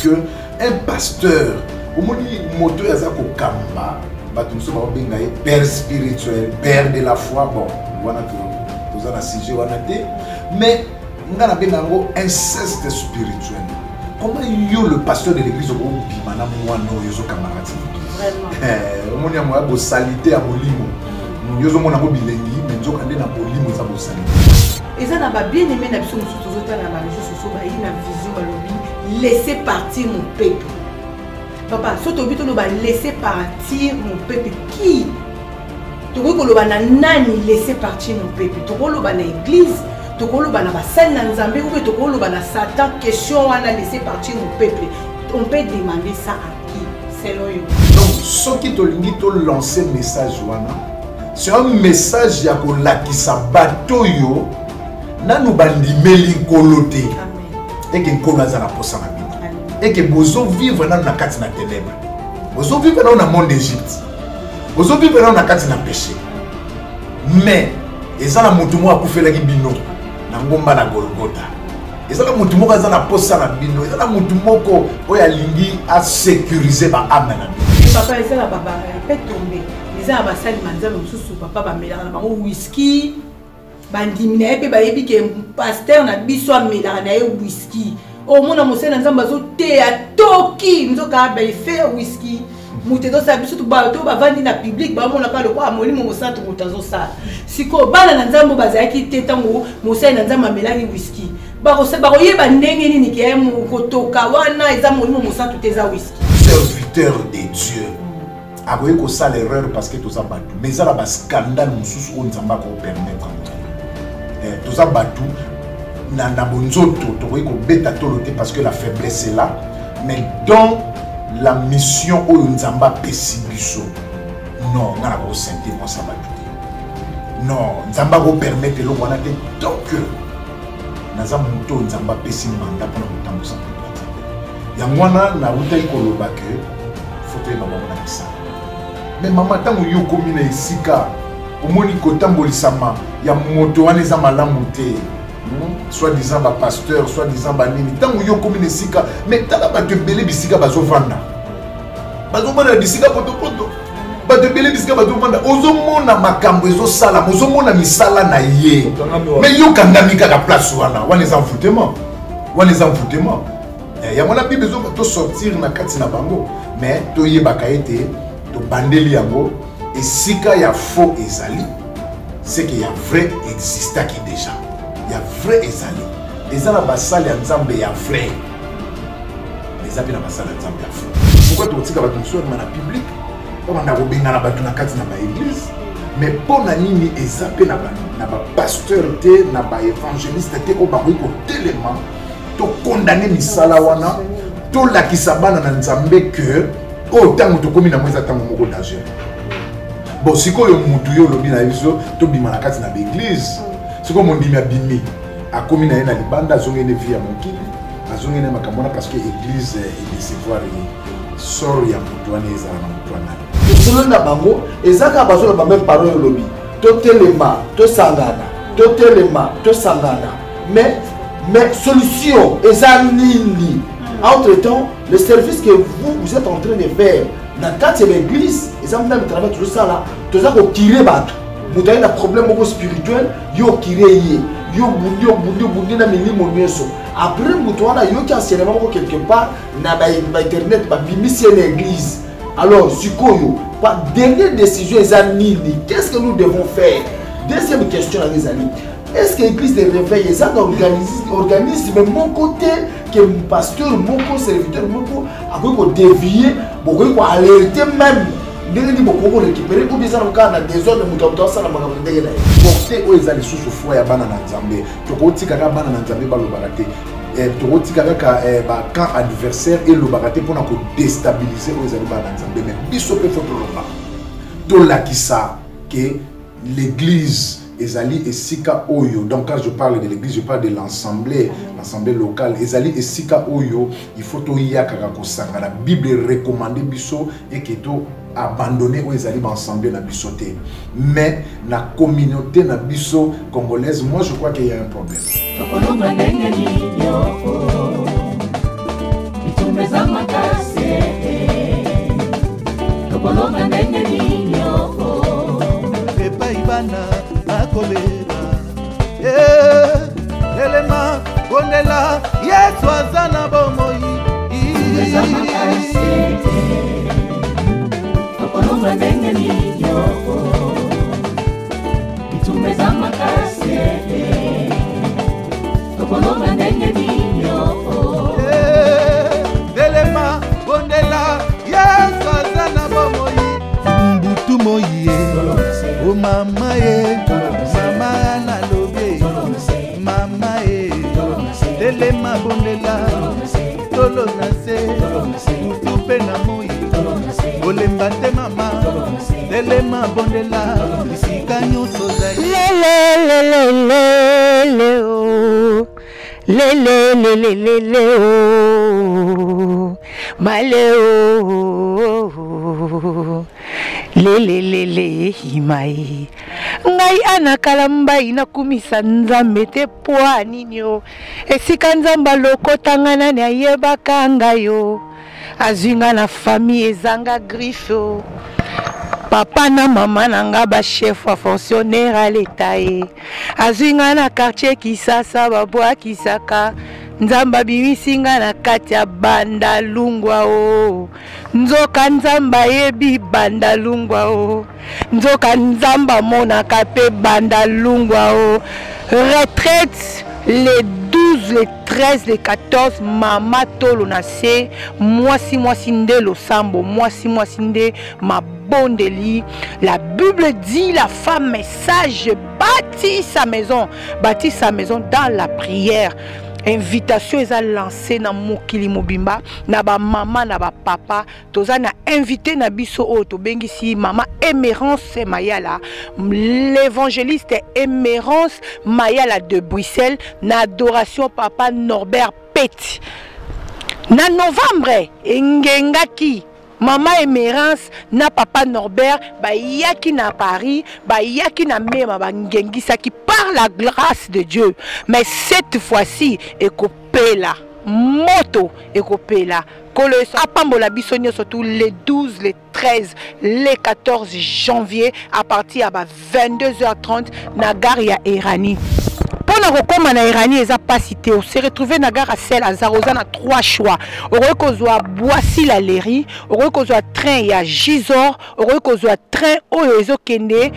que un pasteur, omoni moto oyo aza kokamba bato mosusu bakobenga ye père spirituel, père de la foi. Bon, wana toza na sujet wana te, mais nga nabenga yango inceste spirituel. Comment yo, le pasteur de l'église, okobima na mwana oyo ozokamba kati na église? Omoni yango ya bosalite ya molimo. Yo ozomona yango bilengi, mais nzoka nde na molimo eza bosalite. Eza na babien-aimé na biso mosusu, tozotala na baréseaux sociaux, bayi na vision, balobi: "Laissez partir mon peuple." Papa, so tobi toloba "laissez partir mon peuple", qui tokoki koloba na nani "laissez partir mon peuple"? Tokoloba na église, tokoloba na basali na Nzambe, ou tokoloba na Satan? Question wana, "laissez partir mon peuple", on peut demander ça à qui, selon yo? Donc soki tolingi tolancer message wana, c'est un message ya kolakisa bato oyo nanu bandimeli Nkolo te eke Nkolo aza na posa na bino, eke bozovivre nanu na kati na ténèbre, bozovivre nanu na monde Égypte, bozovivre nanu na kati na péché, mais eza na motu moko akufelaki bino na ngomba na Golgota. Eza na motu moko aza na posa na bino, eza na motu moko oyo alingi asécuriser baâme na bino. Papa, eza na pe tombe, eza na basali ma Nzambe mosusu, papa, bamelaka na bango whisky. Bandimi na ye mpe bayebi ke pasteur na biso amelaka na ye whisky. Omona mosali na Nzambe azoteya, toki nzoka baeffet ya whisky. Moto ezosala biso to bavandi na public, bamonaka lokola Molimo Mosantu moto azosala. Sikoyo bana na Nzambe oyo bazalaki te ntango mosali na Nzambe amelaki whisky, bakoyeba ndenge nini ke kotoka wana eza Molimo Mosantu te, eza whisky? Serviteur de Dieu akoki kosala erreur parce que toza bato, mais eza na bascandale mosusu oyo Nzambe akopermettre yango. Toza bato na bonzoto, tokoki kobeta tolo te parce que la faiblesse est là, mais dans la mission oyo Nzambe apesi biso, non, nga na kosente mwasa bato te. Non, Nzambe akopermettre eloko wana te tant que naza moto oyo Nzambe apesi mandat mpona kotambusa moto ya Nzambe. Yango wana nautaki koloba ke faut toyeba bango na misala. Mais mama, ntango yo okomi na esika omoni kotambolisama ya moto wana eza malamu te, Soit disant bapasteur, soit disant banini, ntango yo okomi na esika, mais tala bato ebele bisika bazovanda, bazovanda na bisika potopoto. Bato ebele bisika bazovanda, ozomona makambo ezosalama, ozomona misala na ye, mais yo kangami kaka place wana. Wana eza envoûtement, wana eza envoûtement. Yango wana Bible ezoba tosortir na kati na bango, mais toyebaka ete tobandeli yango. Esika ya faux ezali, c'est que ya vrai existaki déjà. Ya vrai ezali, eza na basali ya Nzambe ya vrai, eza mpe na basali ya Nzambe ya faux. Pourquoi tokotika bato mosusu babima na public, babanda kobengana bato na kati na baéglise? Mais mpo na nini eza mpe na bapasteur te, na baévangéliste te oyo bakoki kotelema, tokondane misala wana, tolakisa bana na Nzambe ke oyo ntango tokómi nango eza ntango moko danger? Bon, sikoyo mutu yo olobi na biso tobima na kati na baéglise, sikoyo mondimi abimi, akomi na ye na libanda, azongi ne vie ya mokili, azongi ne makambo wana parce que église edécevoir ye. Sort ya motu wana ezala na motu wana. Tosololi na bango, eza kaka bazoloba même parole. Olobi totelema, tosangana, totelema, tosangana, mais solution eza nini? Entre temps, le service que vous, vous êtes en train de faire na kati ya l'église eza même travail tozosala. Toza kocurer bato. Moto aye na problème moko spirituel, yo ocurer ye, yo obundi, obundi, obundi na milimo nyonso. Après, moto wana ayoki enseignement moko quelque part na bainternet, babimisi ye na église. Alors sikoyo, dernière décision eza nini? Qu'est ce que nous devons faire? Deuxième question nanga ezali: est ce que église de réveil eza na organisme moko te ke pasteur moko, serviteur moko akoki kodévier, bokoki koalerter même ndenge nini bokoki korécupérer, ou bien eza na kaka na désordre, moto moto asala makambo ndenge na ye? Porte oyo eza lisusu foi ya bana na Nzambe. Tokotika kaka bana na Nzambe balobaka te, tokotika kaka bacamp adversaire elobaka te mpona kodéstabiliser oyo ezali bana na Nzambe. Mais biso mpe faut toloba, tolakisa ke l'église ezali esika oyo. Donc quand je parle de l'église, je parle de l'assemblée, l'assemblée locale. Ezali esika oyo il faut toya kaka kosangana. Bible recommande biso eke to abandonner oyo ezali baassemblée na biso te. Mais na communauté na biso congolaise, moi je crois qu'il y a un problème. Tokolonga ndenge nini? Bitumba eza. kobeba. Eh, telema, bondela, Yesu aza na bomoi. Eza makasi te, tokolonga ndenge nini yo? Bitumba eza makasi te, tokolonga ndenge nini yo? Eh, telema, bondela, Yesu aza na bomoi. Mbutu moi ye, o mama ye, mama nalobi, mama ye, telema, bondela, tolo na se, butu mpe na moi, kolemba te mama, telema, bondela, bisika nyonso ozali. Lelelelelele o lelelelelele o male o lelelele himai. Ngai anakala mbai, nakumisa Nzambe te po nini o? Esika Nzambe alokotanga, nani ayebaka ngai o? Azwi nga na famille ezanga griffe o. Papa na mama na nga bachef ya fonctionnaire ya leta ye. Azwi nga na quartier Kisasa, babwakisaka. Nzambe abimisi nga na kati ya bandalungwa o. Nzoka Nzambe ayebi bandalungwa o. Nzoka Nzambe amonaka mpe bandalungwa o. Retraite le 12, le 13, le 14, mama tolo na se, mwasi mwasi nde losambo, mwasi mwasi nde mabondeli. La Bible dit: la femme sage bâtit sa maison, bâtit sa maison dans la prière. Invitation eza lancé na mokili mobimba, na bamama, na bapapa. Toza na invité na biso oyo tobengisi mama Émérance Mayala, l'évangéliste Émérance Mayala de Bruxelles, na adoration papa Norbert Pet. Na novembre engengaki, mama Émérance na papa Norbert bayaki na Paris, bayaki na Mema, bangengisaki par la grâce de Dieu. Mais cette fois-ci ekopela moto, ekopela. Kolo Yesu apambola biso nyonso tous les 12, les 13, les 14 janvier à partir ya ba 22h30 na gare ya Erani. Mpona kokóma na Erani eza mpasi te. Ose retrouve na gare ya Saint Lazare, oza na trois choix: okoki kozwa Boissy la Léry, okoki kozwa train ya Gisors, okoki kozwa train oyo ezokende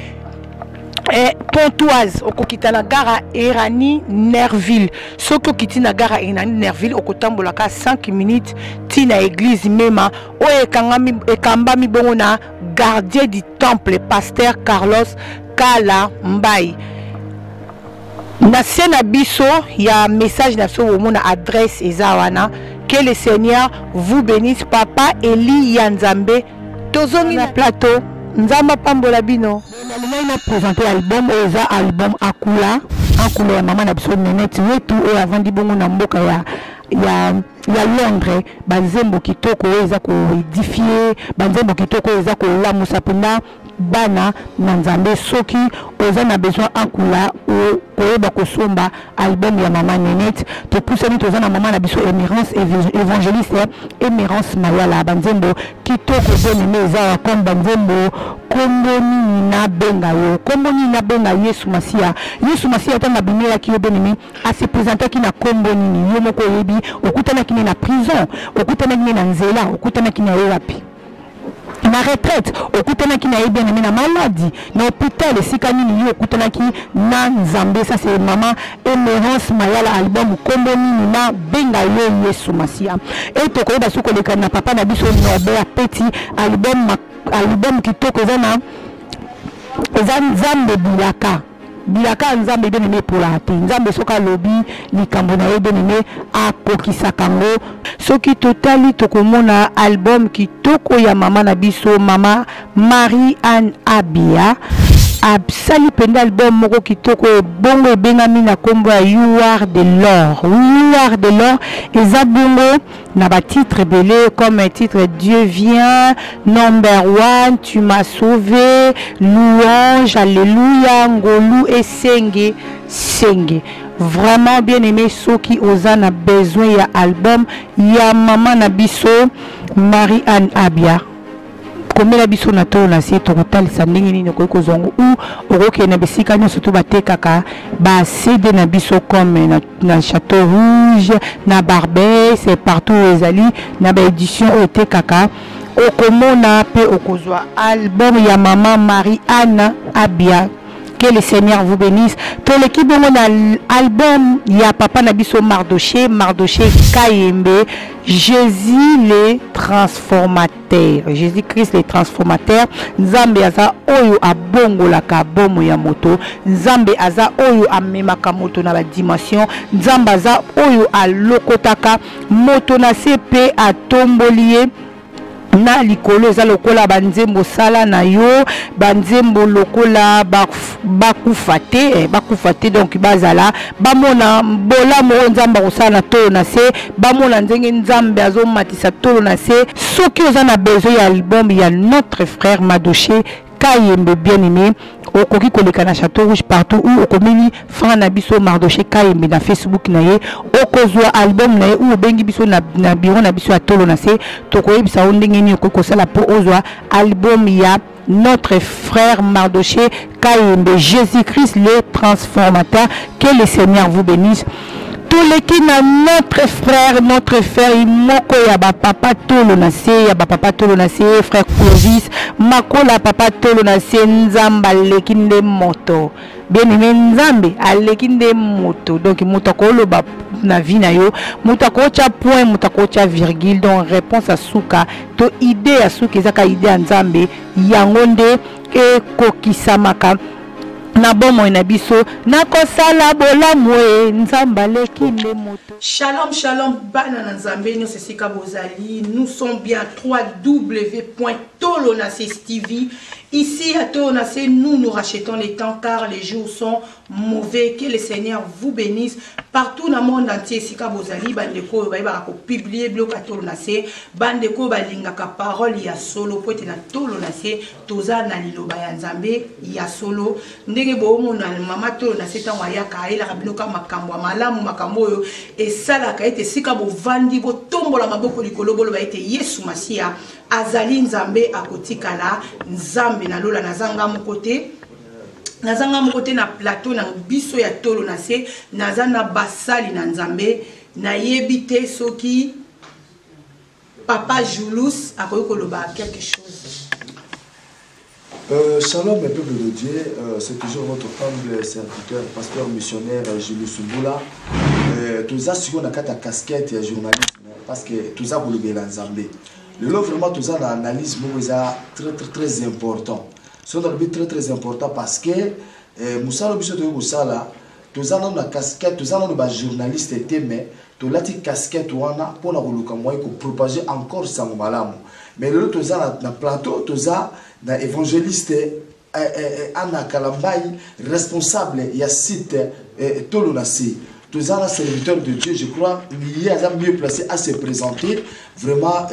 Pontoise. Okokita na gare ya Erani Nerville. Soki okiti na gare ya Erani Nerville, okotambolaka 5 minutes ntina église Mema oyo ekangami, ekambami bongo na gardien du temple, pasteur Carlos Kala Mbai. Na se na biso ya message na biso bomona adresse eza wana. Que le Seigneur vous bénisse. Papa Eli ya Nzambe, tozongi na plateau. Nzambe apambola bino. Nalingaki na présente album oyo, eza album Akula Akula ya mama na biso Nenete Wetu, oyo avandi bongo na mboka ya Londres. Banzembo kitoko oyo eza koédifier, banzembo kitoko oyo eza kolamusa mpenza bana na Nzambe. Soki oza na besoin Akula, koyeba kosomba album ya mama Nenete. Topusani, toza na mama na biso Émérance, évangéliste Émérance Mayala. Banzembo kitoko, bien-aimé, eza comme banzembo Kombo nini nabenga yo, Kombo nini nabenga Yesu Masiya. Yesu Masiya ntango abimelaki yo, bien-aimé, ase présentaki na kombo nini? Yo moko oyebi. Okutanaki ne na prison, okutanaki ne na nzela, okutanaki na ye wapi? Na retraite okutanaki na ye? Bien aimé, na maladie, na hôpital, esika nini yo okutanaki na Nzambe? Ça, c'est mama Émérance Mayala, album Kombo nini na benga yo Yesu Masiya. E tokoyeba soki koleka na papa na biso Norbert Peti, album kitoko eza na eza Nzambe bilaka, bilaka ya Nzambe. Bien-aimé, epolaka te. Nzambe soki alobi likambo na ye, bien-aimé, akokisaka yango. Soki totali, tokomona album kitoko ya mama na biso, mama Marie Anne Abia. Asali mpenza album moko kitoko ebongo, ebengami na nkombo ya You Are de l'Or. You Are de l'Or eza bongo na batitre ebele, comme un titre Dieu vient, Number One, Tu m'as sauvé, Louange, Alléluia, Ngolu esenge senge. Vraiment, bien aimé, soki oza na besoin ya album ya mama na biso Marie Anne Abia. Komela biso na tolo na se, tokotalisa ndenge nini okoki kozwa yango ou okokende na bisika nyonso to batekaka ba CD na biso comme na, na Chateau Rouge, na Barbès, partout oyo ezali na ba édition oyo etekaka, okomona mpe okozwa album ya mama Marie-Anne Abia. Que le Seigneur vous bénisse. Toleki bongo na album ya papa na biso Mardoché, Mardoché Kayembe, Jésus le transformateur. Jésus-Christ le transformateur. Nzambe aza oyo abongolaka bomo ya moto. Nzambe aza oyo amemaka moto na ba dimension. Nzambe aza oyo alokotaka moto na se pe atomboli ye na likolo. Eza lokola banzembo sala na yo, banzembo lokola bakufa te, bakufa te, donc bazala bamona bolamu oyo Nzambe akosala na tolo na se, bamona ndenge Nzambe azomatisa tolo na se. Soki oza na besoin ya album ya notre frère Madoché Kayembe bien aimé, okoki koleka na Chateau Rouge partout ou okomeli frère na biso Mardoché Kayembe na Facebook na ye, okozwa album na ye, ou obengi biso na bureau na biso ya tolo na se, tokoyebisa yo ndenge nini okoki kosala mpo ozwa album ya notre frère Mardoché Kayembe, Jésus-Christ le transformateur. Que le Seigneur vous bénisse. Toleki na notre frère moko ya bapapa tolo na se, ya bapapa tolo na se, frère Clovis Makola, papa tolo na se. Nzambe aleki nde moto, bien aimé. Nzambe aleki nde moto. Donc moto akoloba na vie na yo, moto akotya point, moto akotya virgule. Donc réponse ya suka to idée ya suka ezaka idée ya Nzambe, yango nde ekokisamaka na bomoi na biso. Nakosala bolamu e, Nzambe aleki nde moto. Shalom, shalom, bana na Nzambe nyonso esika bozali. Nous sommes bien 3w.tolonase TV. Ici à Tolonase, nous nous rachetons les temps car les jours sont mauvais. Que le Seigneur vous bénisse partout dans le monde entier esika bozali. Bandeko oyo bayebaka kopublier biloko ya tolo na se, bandeko oyo balingaka parole ya solo, po ete na tolo na se toza na liloba ya Nzambe ya solo. Ndenge boomona mama tolo na se, ntango ayaka, ayelaka bino kaka makambo ya malamu, makambo oyo esalaka ete esika bovandi botombola maboko likolo, boloba ete Yesu Masiya azali Nzambe, akotikala Nzambe na lola. Naza nga moko te, naza nga moko te na plateau na biso ya tolo na se. Naza na basali na Nzambe. Nayebi te soki papa Julus akoki koloba quelque chose. Shalom, le peuple de Dieu, c'est toujours votre humble serviteur, pasteur missionnaire Julius Mboula. Toza sikoyo na kati ya casquette ya journalisme parce que toza kolobela Nzambe. Lelo vraiment toza na analyse moko eza très très très important. Soki nalobi très très important parce que mosala biso toyei kosala, toza nano na casquette, toza nano bajournaliste te, mais tolati casquette wana mpona koluka moyen kopropager encore sango malamu. Mais lelo toza na plateau, toza na évangéliste Anna Kalambai, responsable ya site Tolo na se. Toza na serviteur de Dieu, je crois ye aza mieux placé à se présenter vraiment,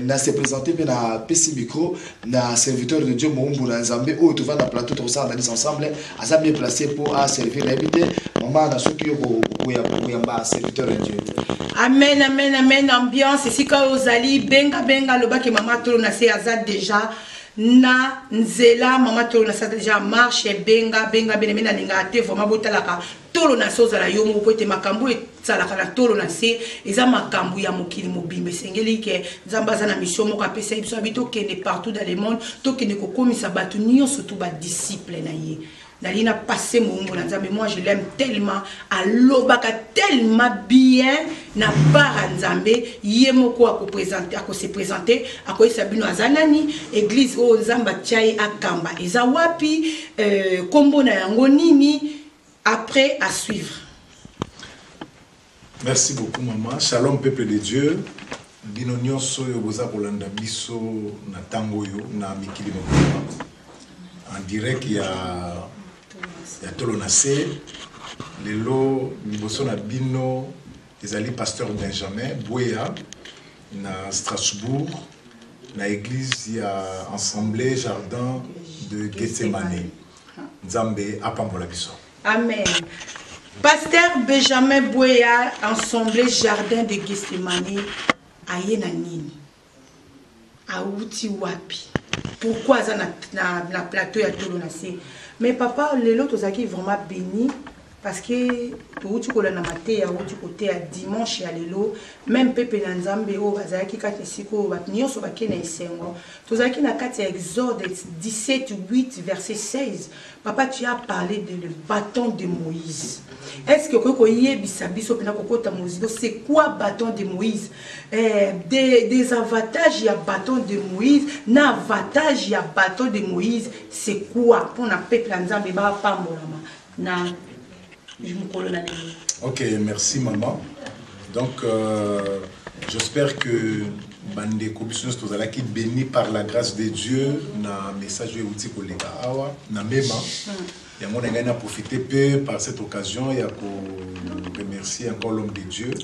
na se présenter mpe na pesi micro na serviteur de Dieu, moumbu na Nzambe oyo tovanda na plateau, tokosala analyse ensemble. Aza mieux placé mpo aservir. Nayebi te mama na soki yo koyamba serviteur de Dieu. Amen, amen, amen. Ambiance esika oyo ozali, benga, benga, alobaki mama tolo na se aza déjà na nzela. Mama tolo na se aza déjà marche. Benga, benga, bene me nalingaka te vraiment botalaka tolo na se, ozala yo moko, po ete makambo esalaka na tolo na se eza makambo ya mokili mobimba. Esengeli ke Nzambe aza na mission moko apesa ye biso, abi tokende partout dans le monde, tokende kokomisa bato nyonso tu badisciple na ye. Nali na passe moumbu na Nzambe, moi je l'aime tellement, alobaka tellement bien na part ya Nzambe. Ye moko akose présenter, akoyesa bino aza nani, église oyo Nzambe atia ye akamba eza wapi, nkombo na yango nini. Après, à suivre. Merci beaucoup, maman. Shalom, peuple de Dieu. Bino nyonso oyo boza kolanda biso na ntango oyo na mikili mobimba en direct ya tolo na se. Lelo liboso na bino ezali pasteur Benjamin Bweya na Strasbourg, na église ya Assemblée Jardin de Gethsemane. Nzambe apambola biso. Amen. Pasteur Benjamin Bweya, Assemblée Jardin de Gethsemane, aye na nini, awuti wapi? Pourquoi aza na, na, na plateau ya Tolo na se. Mais papa, lelo tozalaki vraiment béni parce que touti kolanda mateya, outi koteya dimanche ya lelo, même pepe na Nzambe oyo bazalaki kati esika oyo bato nyonso bake na esengo. Tozalaki na kati ya Exode 17 8 verset 16. Papa, tu as parlé de le bâton de Moïse. Est-ce que okoki koyebisa biso mpena kokota mozindo, c'est quoi bâton de Moïse? Eh, des avantages ya bâton de Moïse na avantage ya bâton de Moïse, c'est quoi mpona peuple ya Nzambe bapambolama na mokolo na lelo? Ok, merci maman. Donc j'espère que bandeko biso nyonso tozalaki béni par la grâce de Dieu na message oyo euti koleka awa na mema. Yango na ngai na profiter mpe par cette occasion ya koremercier encore l'homme de Dieu,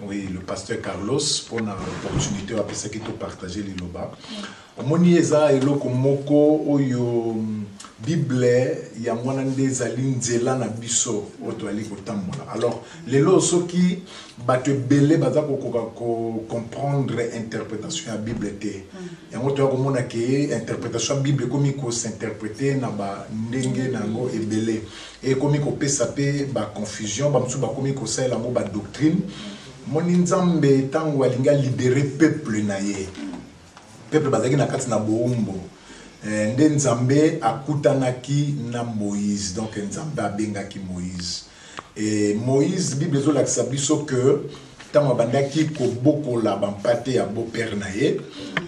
oui, le pasteur Carlos, mpona opportunité oyo apesaki topartage liloba. Omoni, eza eloko moko oyo Bible yango wana nde ezali nzela na biso oyo toyali kotambola. Alors lelo, soki bato ebele baza kokoka kocomprendre interprétation ya Bible te, yango toya komona ke interprétation ya Bible ekomi kos'interpréter na bandenge na yango ebele, ekomi kopesa mpe baconfusion. Bamosusu bakomi kosalela yango badoctrine. Moni, Nzambe ntango alingi alibérer peuple na ye, peuple bazalaki na kati na bowumbu, nde Nzambe akutanaki na Moïse. Donc Nzambe abengaki Moïse e Moïse, Bible ezolakisa biso ke ntango abandaki kobokola bampate ya beau-père na ye,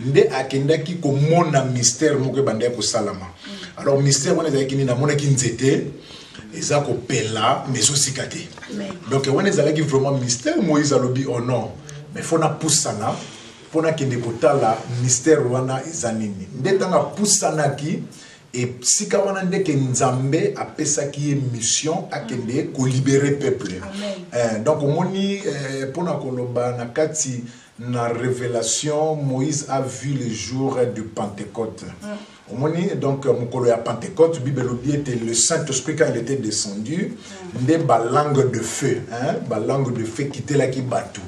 nde akendaki komona mystère moko ebandaki kosalama. Alors mystère wana ezalaki nini? Amonaki nzete eza kopela mais ezosika te. Donc wana ezalaki vraiment mystère. Moïse alobi: «Oh non, mais faut napusana mpo nakende kotala mystère wana eza nini.» Nde ntango apusanaki esika wana, ndeke Nzambe apesaki ye mission akende kolibérer peuple. Donc omoni, mpona koloba na kati na révélation, Moïse a vu le jour du Pentecôte. Omoni, donc mokolo ya Pentecôte, Bible elobi ete le Saint-Esprit, quand il était descendu, nde balangue de feu, hein, balangue de feu kitelaki bato.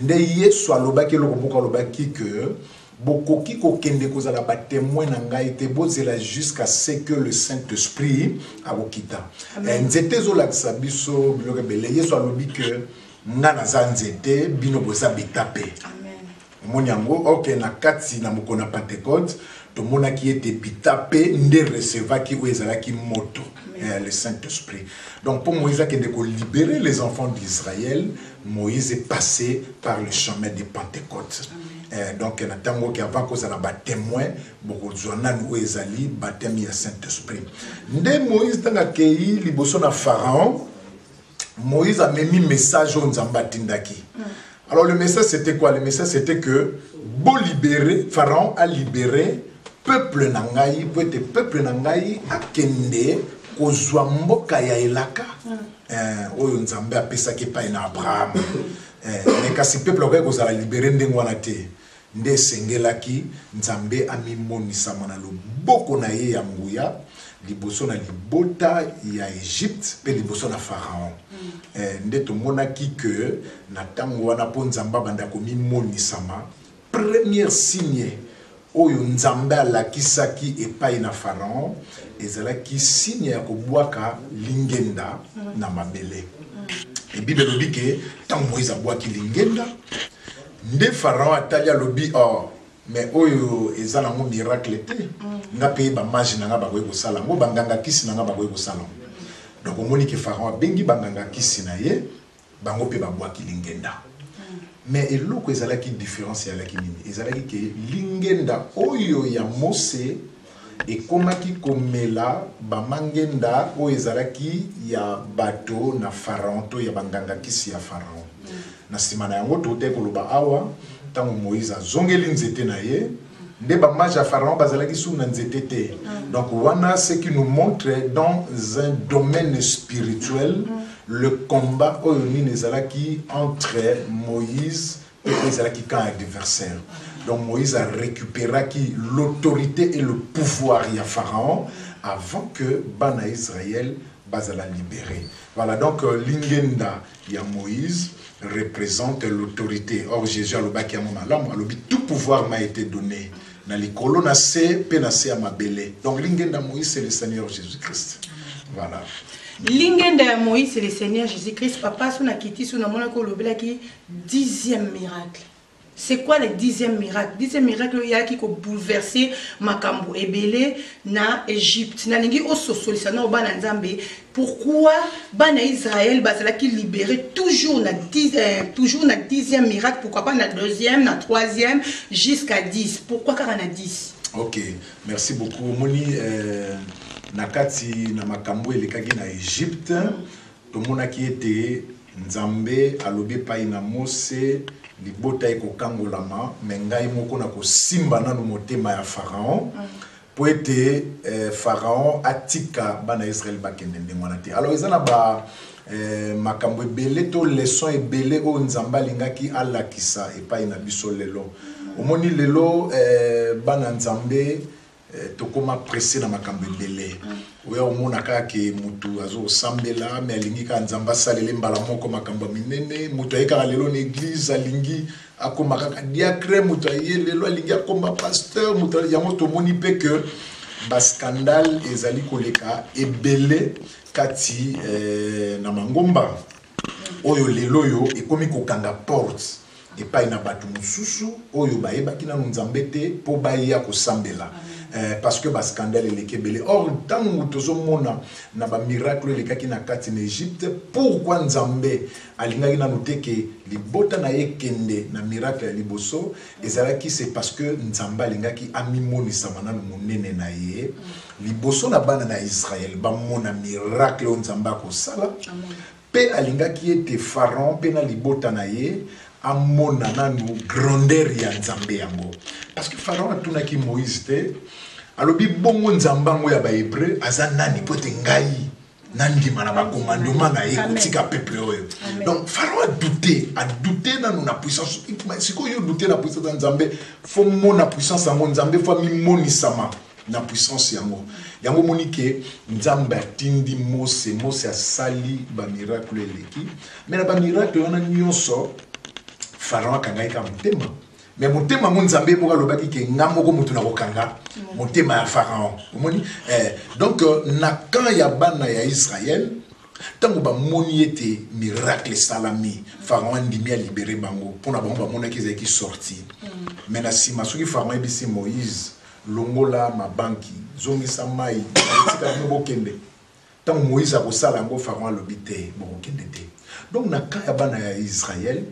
Nde Yesu alobaki eloko moko, alobaki ke bokoki kokende kozala batémoin na ngai te, bozela jusqu'à ce que le Saint-Esprit akokita. Nzete ezolakisa biso biloko ebele. Yesu alobi ke nga naza nzete, bino boza bitape. Omoni yango? Ok, na kati na mokolo na Pentecôte, tomonaki ete bitape nde recevaki oyo ezalaki moto, le Saint-Esprit. Donc mpo Moïse akende kolibérer les enfants d'Israël, Moïse est passé par le chemin de Pentecôte. Donc na ntango oki avant kozala batémoin, bokozwa nanu oyo ezali baptême ya Saint-Esprit. Nde Moïse ntango akei liboso na Pharaon, Moïse amemi message oyo Nzambe atindaki. Alors le message, c'était quoi? Le message, c'était que bolibérer, Pharaon a libéré peuple na ngai po ete peuple na ngai akende kozwa mboka ya elaka oyo Nzambe apesaki epai na Abraham. Mais kasi peuple akoki kozala libéré ndenge wana te. Nde esengelaki Nzambe amimonisama na loboko na ye ya nguya liboso na libota ya Egypte mpe liboso na Pharaon. Nde tomonaki ke na ntango wana, mpo Nzambe abanda komimonisama, première signe oyo Nzambe alakisaki epai na Pharaon ezalaki signe ya kobwaka lingenda na mabele. E Bible elobi ke ntango Moïse abwaki lingenda, nde Pharaon atali, alobi: «Oh, mais oyo eza nango miracle te. Nga mpe bamage na nga bakoki kosala yango, banganga kisi na nga bakoki kosala yango.» Donc omoni ke Pharaon abengi banganga kisi na ye, bango mpe babwaki lingenda. Mais eloko ezalaki différence ezalaki nini? Ezalaki ke lingenda oyo ya Mose ekomaki komela bamangenda oyo ezalaki ya bato na Pharaon to ya banganga kisi ya Pharaon. Na nsima na yango, totaki koloba awa, ntango Moïse azongeli nzete na ye, nde bamage ya Pharaon bazalaki su na nzete te. Donc wana, ce qui nous montre dans un domaine spirituel le combat oyo nini ezalaki entre Moïse mpe oyo ezalaki camp adversaire. Donc Moïse a récupéraki l'autorité et le pouvoir ya Pharaon avant que bana Israël bazala libéré. Voilà, donc lingenda ya Moïse représente l'autorité. Or Jésus alobaki yango malamu, alobi: «Tout pouvoir m'a été donné.» Na likolo na se mpe na se ya mabele. Donc lingenda Moïse, c'est le Seigneur Jésus-Christ. Voilà. Lingenda ya Moïse, c'est le Seigneur Jésus-Christ. Papa, so nakiti so namonaki olobelaki dixième miracle. C'est quoi le dixième miracle? Dixième miracle oyo eyaki kobouleverse makambo ebele na Égypte. Nalingi ososolisa na bana Nzambe pourquoi bana Israël bazalaki libéré toujours na toujours na dixième miracle, pourquoi pas na deuxième, na troisième, jusqu'à 10? Pourquoi kaka na 10? Ok, merci beaucoup. Omoni, na kati na makambo elekaki na Égypte, tomonaki ete Nzambe alobi epai na Mose: libota ekokangolama, me ngai moko na kosimba nanu motema ya Pharaon mpo ete Pharaon atika bana Israele bakende ndenge wana te. Alors eza na ba makambo ebele to leçon ebele oyo Nzambe alingaki alakisa epai na biso lelo. Omoni lelo, bana Nzambe, tokóma pressé na makambo ebele. Oya omona kaka ke motu azosambela, me alingi kaka Nzambe asalele mbala moko makambo ya minene. Moto aye kaka lelo na église, alingi akóma kaka diacre. Moto aye lelo, alingi akóma pasteur. Moto yango, tomoni mpe ke bascandale ezali koleka ebele kati na mangomba oyo lelo oyo ekomi kokanga porte epai na bato mosusu oyo bayebaki nanu Nzambe te mpo baya kosambela, parce que bascandale eleki ebele. Or ntango tozomona na bamiracle oyo elekaki na kati na Égypte, pourquoi Nzambe alingaki nanu te ke libota na ye ekende na miracle ya liboso? Ezalaki, c'est parce que Nzambe alingaki amimonisama nanu monene na ye liboso na bana na Israele, bamona miracle oyo Nzambe akosala. Mpe alingaki ete Pharaon mpe na libota na ye amona nanu grandeur ya Nzambe yango, parce que Pharaon atunaki Moïse te, alobi: bongo Nzambe yango ya Bahébreu aza nani mpo ete ngai nandima na bacommandement na ye kotika peuple oyo? Donc Pharaon adouté, adouté nanu na puissance. Sikoyo yo doute na puissance ya Nzambe, fo mona puissance yango. Nzambe fo amimonisama na puissance yango. Yango omoni ke Nzambe atindi Mose. Mose asali bamiracle eleki, me na bamiracle wana nyonso, Pharaon akangaki kaka motema. Me motema yango, Nzambe moko alobaki ke nga moko motu na kokanga motema ya Pharaon. Omoni, donc na camp ya bana ya Israel, ntango bamoni ete miracle esalami, Pharaon andimi alibérer bango, mpona bango bamonaki ezalaki sorti. Me na nsima, soki Pharaon ayebisi Moïse: longola mabanki, zongisa mai, tika bino bokende, ntango Moïse akosala yango, Pharaon alobi: te, bokokende te. Donc na cas ya bana ya Israel,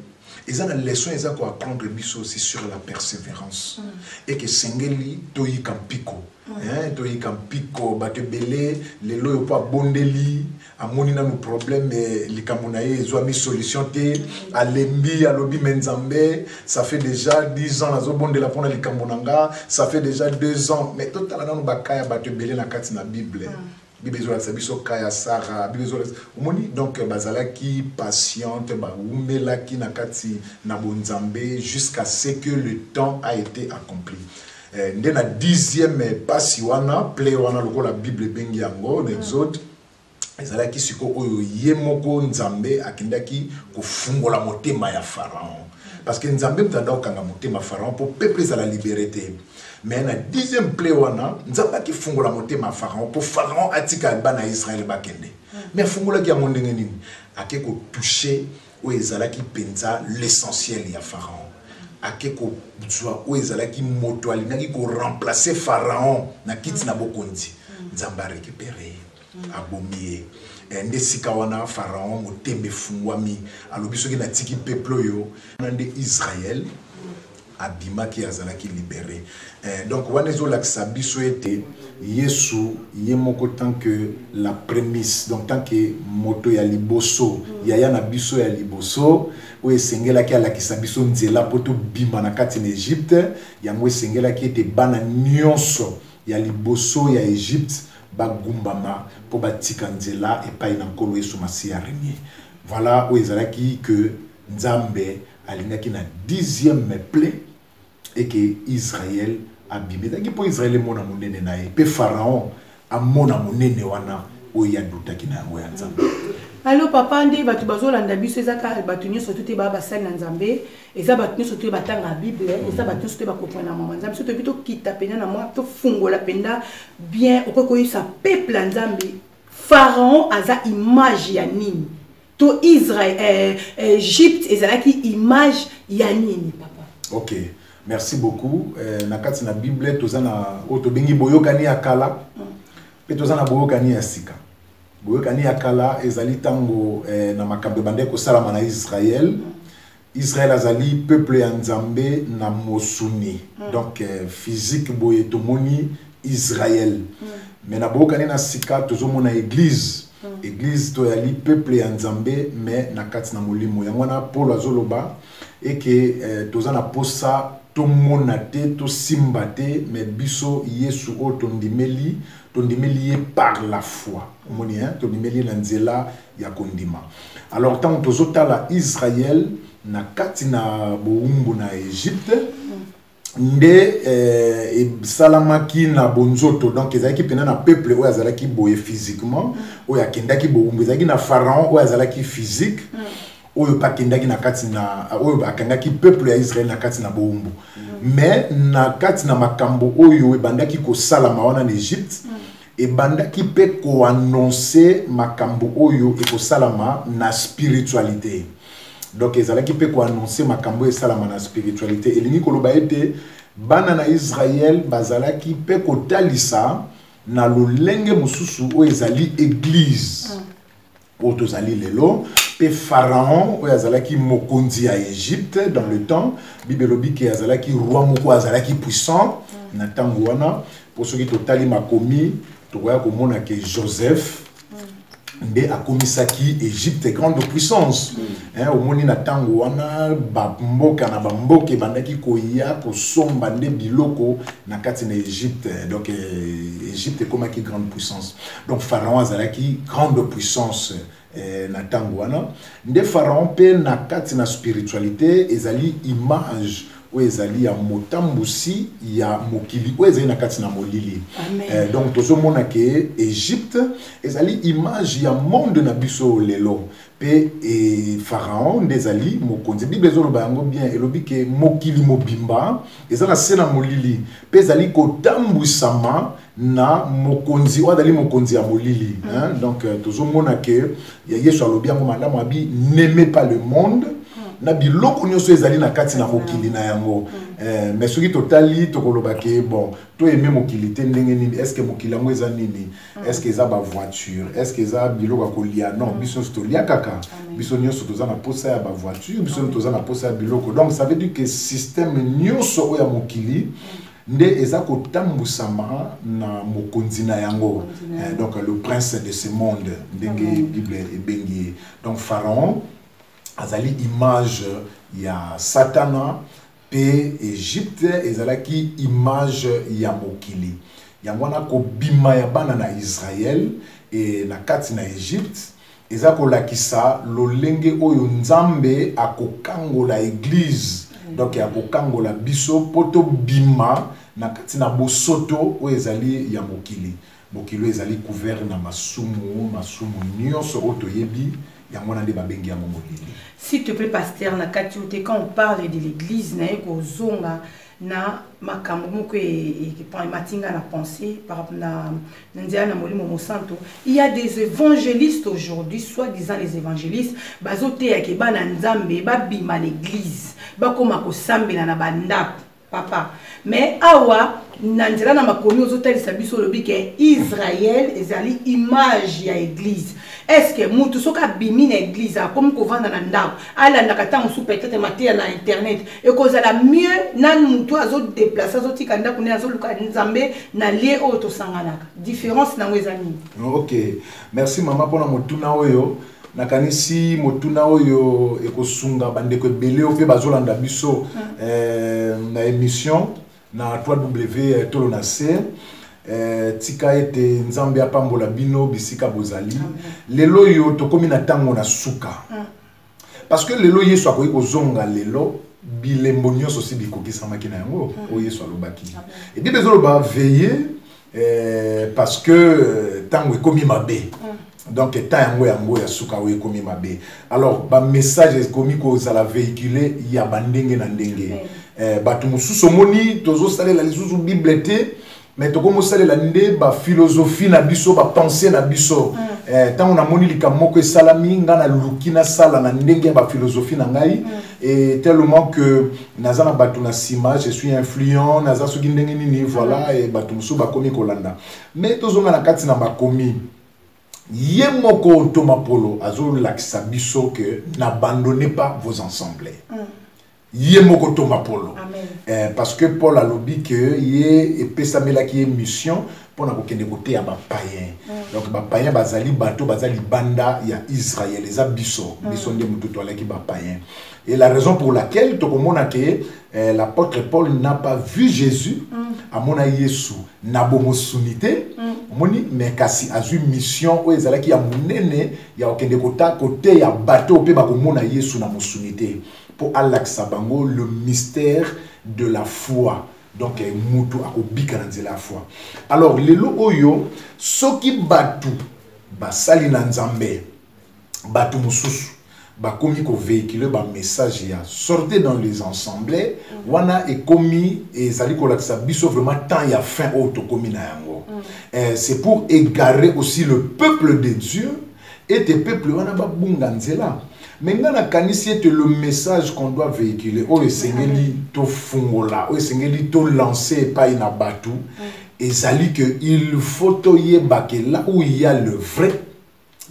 eza na leçon eza koapprendre biso aussi sur la persévérance et ke esengeli toyika mpiko, hein, toyika mpiko. Bato ebele lelo oyo, mpo abondeli, amoni nanu problème, likambo na ye ezwami solution te, alembi, alobi: me Nzambe, ça fait déjà 10 ans nazobondela mpona likambo na nga, ça fait déjà 2 ans. Mais totala nanu bacas ya bato ebele na kati na Bible. Bible ezolakisa biso cas ya Sara. Bible ezolakisa, omoni, donc bazalaki patiente, bawumelaki na kati na bonzambe jusqu'à ce que le temps a été accompli. Nde na dixième pasi wana, plaie wana, lokola Bible ebengi yango na Exode, ezalaki sikoyo oyo ye moko Nzambe akendaki kofungola motema ya Pharaon, parce que Nzambe moto anda kokanga motema Pharaon mpo peuple ezala libéré te. Mais na dixième plaie wana, Nzambe akifungola motema ya Pharaon mpo Pharaon atika bana ya Israele bakende. Mais afungolaki yango ndenge nini? Ake kotouche oyo ezalaki mpenza l'essentiel ya Pharaon. Ake kozwa oyo ezalaki moto alingaki koremplace Pharaon na kiti na bokonzi. Nzambe arécupéré ye, abomi ye. Nde esika wana Pharaon motema efungwami, alobi: soki natiki peuple oyo wana, nde Israel abimaki, azalaki libéré. Donc wana ezolakisa biso ete Yesu ye moko, tant que la prémisse, donc tant que moto ya liboso, yaya na biso ya liboso oyo esengelaki alakisa biso nzela mpo tobima na kati na Egypte, yango esengelaki ete bana nyonso ya liboso ya Egypte bagumbama mpo batika nzela epai na Nkolo Yesu Masiya renier. Voilà oyo ezalaki ke Nzambe alingaki na dixième plaie eke Israel abimi, ezalaki mpo Israel emona monene na ye mpe Pharaon amona monene wana oyo adutaki na yango ya Nzambe. Allo papa, nde bato bazolanda biso, eza kaka bato nyonso to te baa basali na Nzambe, eza bato nyonso te batanga Bible, eza bato nyonso te bakomprendre na mama Nzambe. So toyebi, tokita mpenza na mwa, tofungola mpenza bien. Okoki koyebisa peuple ya Nzambe, Pharaon aza image ya nini, to Israel, Egypte ezalaki image ya nini, papa? Ok, merci beaucoup. Na kati na Bible, toza na oyo tobengi boyokani ya kala mpe toza na boyokani ya sika. Boyokani ya kala ezali ntango na makambo ebandaki kosalama na Israel. Israel azali peuple ya Nzambe na mosuni, donc physique boye tomoni Israel. Mais na boyokani na sika, tozomona église. Église toyali peuple ya Nzambe, mais na kati na molimo. Yango wana Paul azoloba eke toza na posa tomona te, tosimba te, mais biso Yesu oyo tondimeli, tondimeli ye par la foi. Omoni, hein? Tondimeli ye na nzela ya kondima. Alors ntango tozotala Israel na kati na bowumbu na Egypte, nde esalamaki na bonzoto, donc ezalaki mpena na peuple oyo azalaki boye physiquement, oyo akendaki bowumbu. Ezalaki na Pharaon oyo azalaki physique, oyo mpe akendaki na kati na oyo akangaki peuple ya Israel na kati na bowumbu. Mais na kati na makambo oyo ebandaki kosalama wana na Egypte, ebandaki mpe koannonce makambo oyo ekosalama na spiritualité. Donc ezalaki mpe koannonce makambo oyo esalama na spiritualité. Elingi koloba ete bana na Israel bazalaki mpe kotalisa na lolenge mosusu oyo ezali église oyo tozali lelo. Mpe Pharaon oyo azalaki mokonzi ya Egypte dans le temps, Bible elobi ke azalaki roi moko azalaki puissant na ntango wana, mpo soki totali makomi, tokoya komona ke Joseph nde akomisaki Egypte grande puissance. Hein, omoni, na ntango wana bamboka na bamboka ebandaki koya kosomba nde biloko na kati na Egypte. Donc Egypte ekomaki grande puissance. Donc Pharaon azalaki grande puissance na ntango wana. Nde Pharaon mpe na kati na spiritualité ezali image oyo ezali ya motambusi ya mokili oyo ezali na kati na molili. Donc tozomona ke Egypte ezali image ya monde na biso lelo, mpe Pharaon nde ezali mokonzi. Bible ezoloba yango bien, elobi ke mokili mobimba eza na se na molili mpe ezali kotambwisama na mokonzi oyo azali mokonzi ya molili, hein? Donc tozomona ke ya Yesu alobi yango malamu, abi n'aimez pas le monde na biloko nyonso ezali na kati na mokili na yango. Mais soki totali, tokoloba ke bon, toaime mokili te ndenge nini? Est ce que mokili yango eza nini? Est ce que eza bavoiture? Est ce que eza biloko ya kolia? Non, biso nyonso tolia kaka, biso nyonso toza na posa ya bavoiture, biso nyonso toza na posa ya biloko. Donc ça veut dire que système nyonso oyo ya mokili nde eza kotambwisama na mokonzi na yango. Donc le prince de ce monde, ndenge Bible ebengi ye. Donc Pharaon azali image ya Satana, mpe Egypte ezalaki image ya mokili. Yango wana kobima ya bana na Israel na kati na Egypte eza kolakisa lolenge oyo Nzambe akokangola église, donc akokangola biso mpo tobima na kati na bosoto oyo ezali ya mokili. Mokili oyo ezali couvert na masumu, masumu nyonso oyo toyebi, yango wana nde babengi yango molili. S'il te plaît, pasteur, na kati te, quand on parle de l'église, naye kozonga na makambo moko ematinga na pensée par na nzela na Molimo Mosanto. Il y a des évangélistes aujourd'hui, soi-disant les évangélistes, bazoteyaka bana Nzambe babima l'église, bakoma kosambela na bandako, papa. Mais awa na nzela na makomi ozotalisa biso, olobi ke Israel ezali image ya église. Est ce que mutu soki abimi na église, akomi kovanda na ndako, alandaka ntango mosusu peut-être mateya na internet, ekozala mieux na mutu azodeplace, azotika ndako nde azoluka Nzambe na lieu oyo tosanganaka? Différence nango eza nini? Ok, merci mama mpona motuna oyo. Nakanisi motuna oyo ekosunga bandeko ebele oyo mpe bazolanda biso na émission na 3W Tolo na se. Tika ete Nzambe apambola bino bisika bozali. Lelo oyo tokomi na ntango na suka, parce que lelo Yesu akoki kozonga lelo. Bilembo nyonso si bikokisamaki na yango oyo Yesu alobaki. Ebible ezoloba veille, parce que ntango ekomi mabe. Donc temps yango yango ya suka oyo ekomi mabe. Alors bamessage ekomi kozala véhicule ya bandenge na ndenge. Bato mosusu omoni tozosalela lisusu Bible te, mais tokomosalela nde baphilosophie na biso, bapense na biso. Ntango namoni likambo moko esalami, nga naluki nasala na ndenge ya baphilosophie na ngai. Et tellement que naza na bato na nsima, je suis influent, naza soki ndenge nini, voilà. E bato mosusu bakomi kolanda. Mais tozonga na kati na makomi. Ye moko ntoma Polo azolakisa biso que n'abandonnez pas vos assemblées. Ye moko ntoma Polo. Parce que Paul alobi que ye epesamelaki ye mission mpona kokende koteya bapayen. Donc bapayen bazali bato baza libanda ya Israël, eza biso. Biso nde motu toalaki bapayen. Et la raison pour laquelle tokomona ke l'apôtre Paul n'a pas vu Jésus, amona Yesu na bomosuni te, omoni, mais kasi azwi mission oyo ezalaki ya monene ya kokende koteya bato mpe bakomona Yesu na mosuni te, mpo alakisa bango le mystère de la foi. Donc mutu akobika na nzela ya foi. Alors lelo oyo soki bato basali na Nzambe, bato mosusu bakomi kovéhicule bamessage ya sortez dans les assemblées, wana ekomi ezali kolakisa biso vraiment temps ya fin oyo tokomi na yango. C'est pour égarer aussi le peuple de Dieu, ete peuple wana babunga nzela. Mais nga nakanisi ete le message qu'on doit véhiculer, oyo esengeli tofungola, oyo esengeli tolancer epai na bato, ezali que il faut toyeba ke là où il y a le vrai,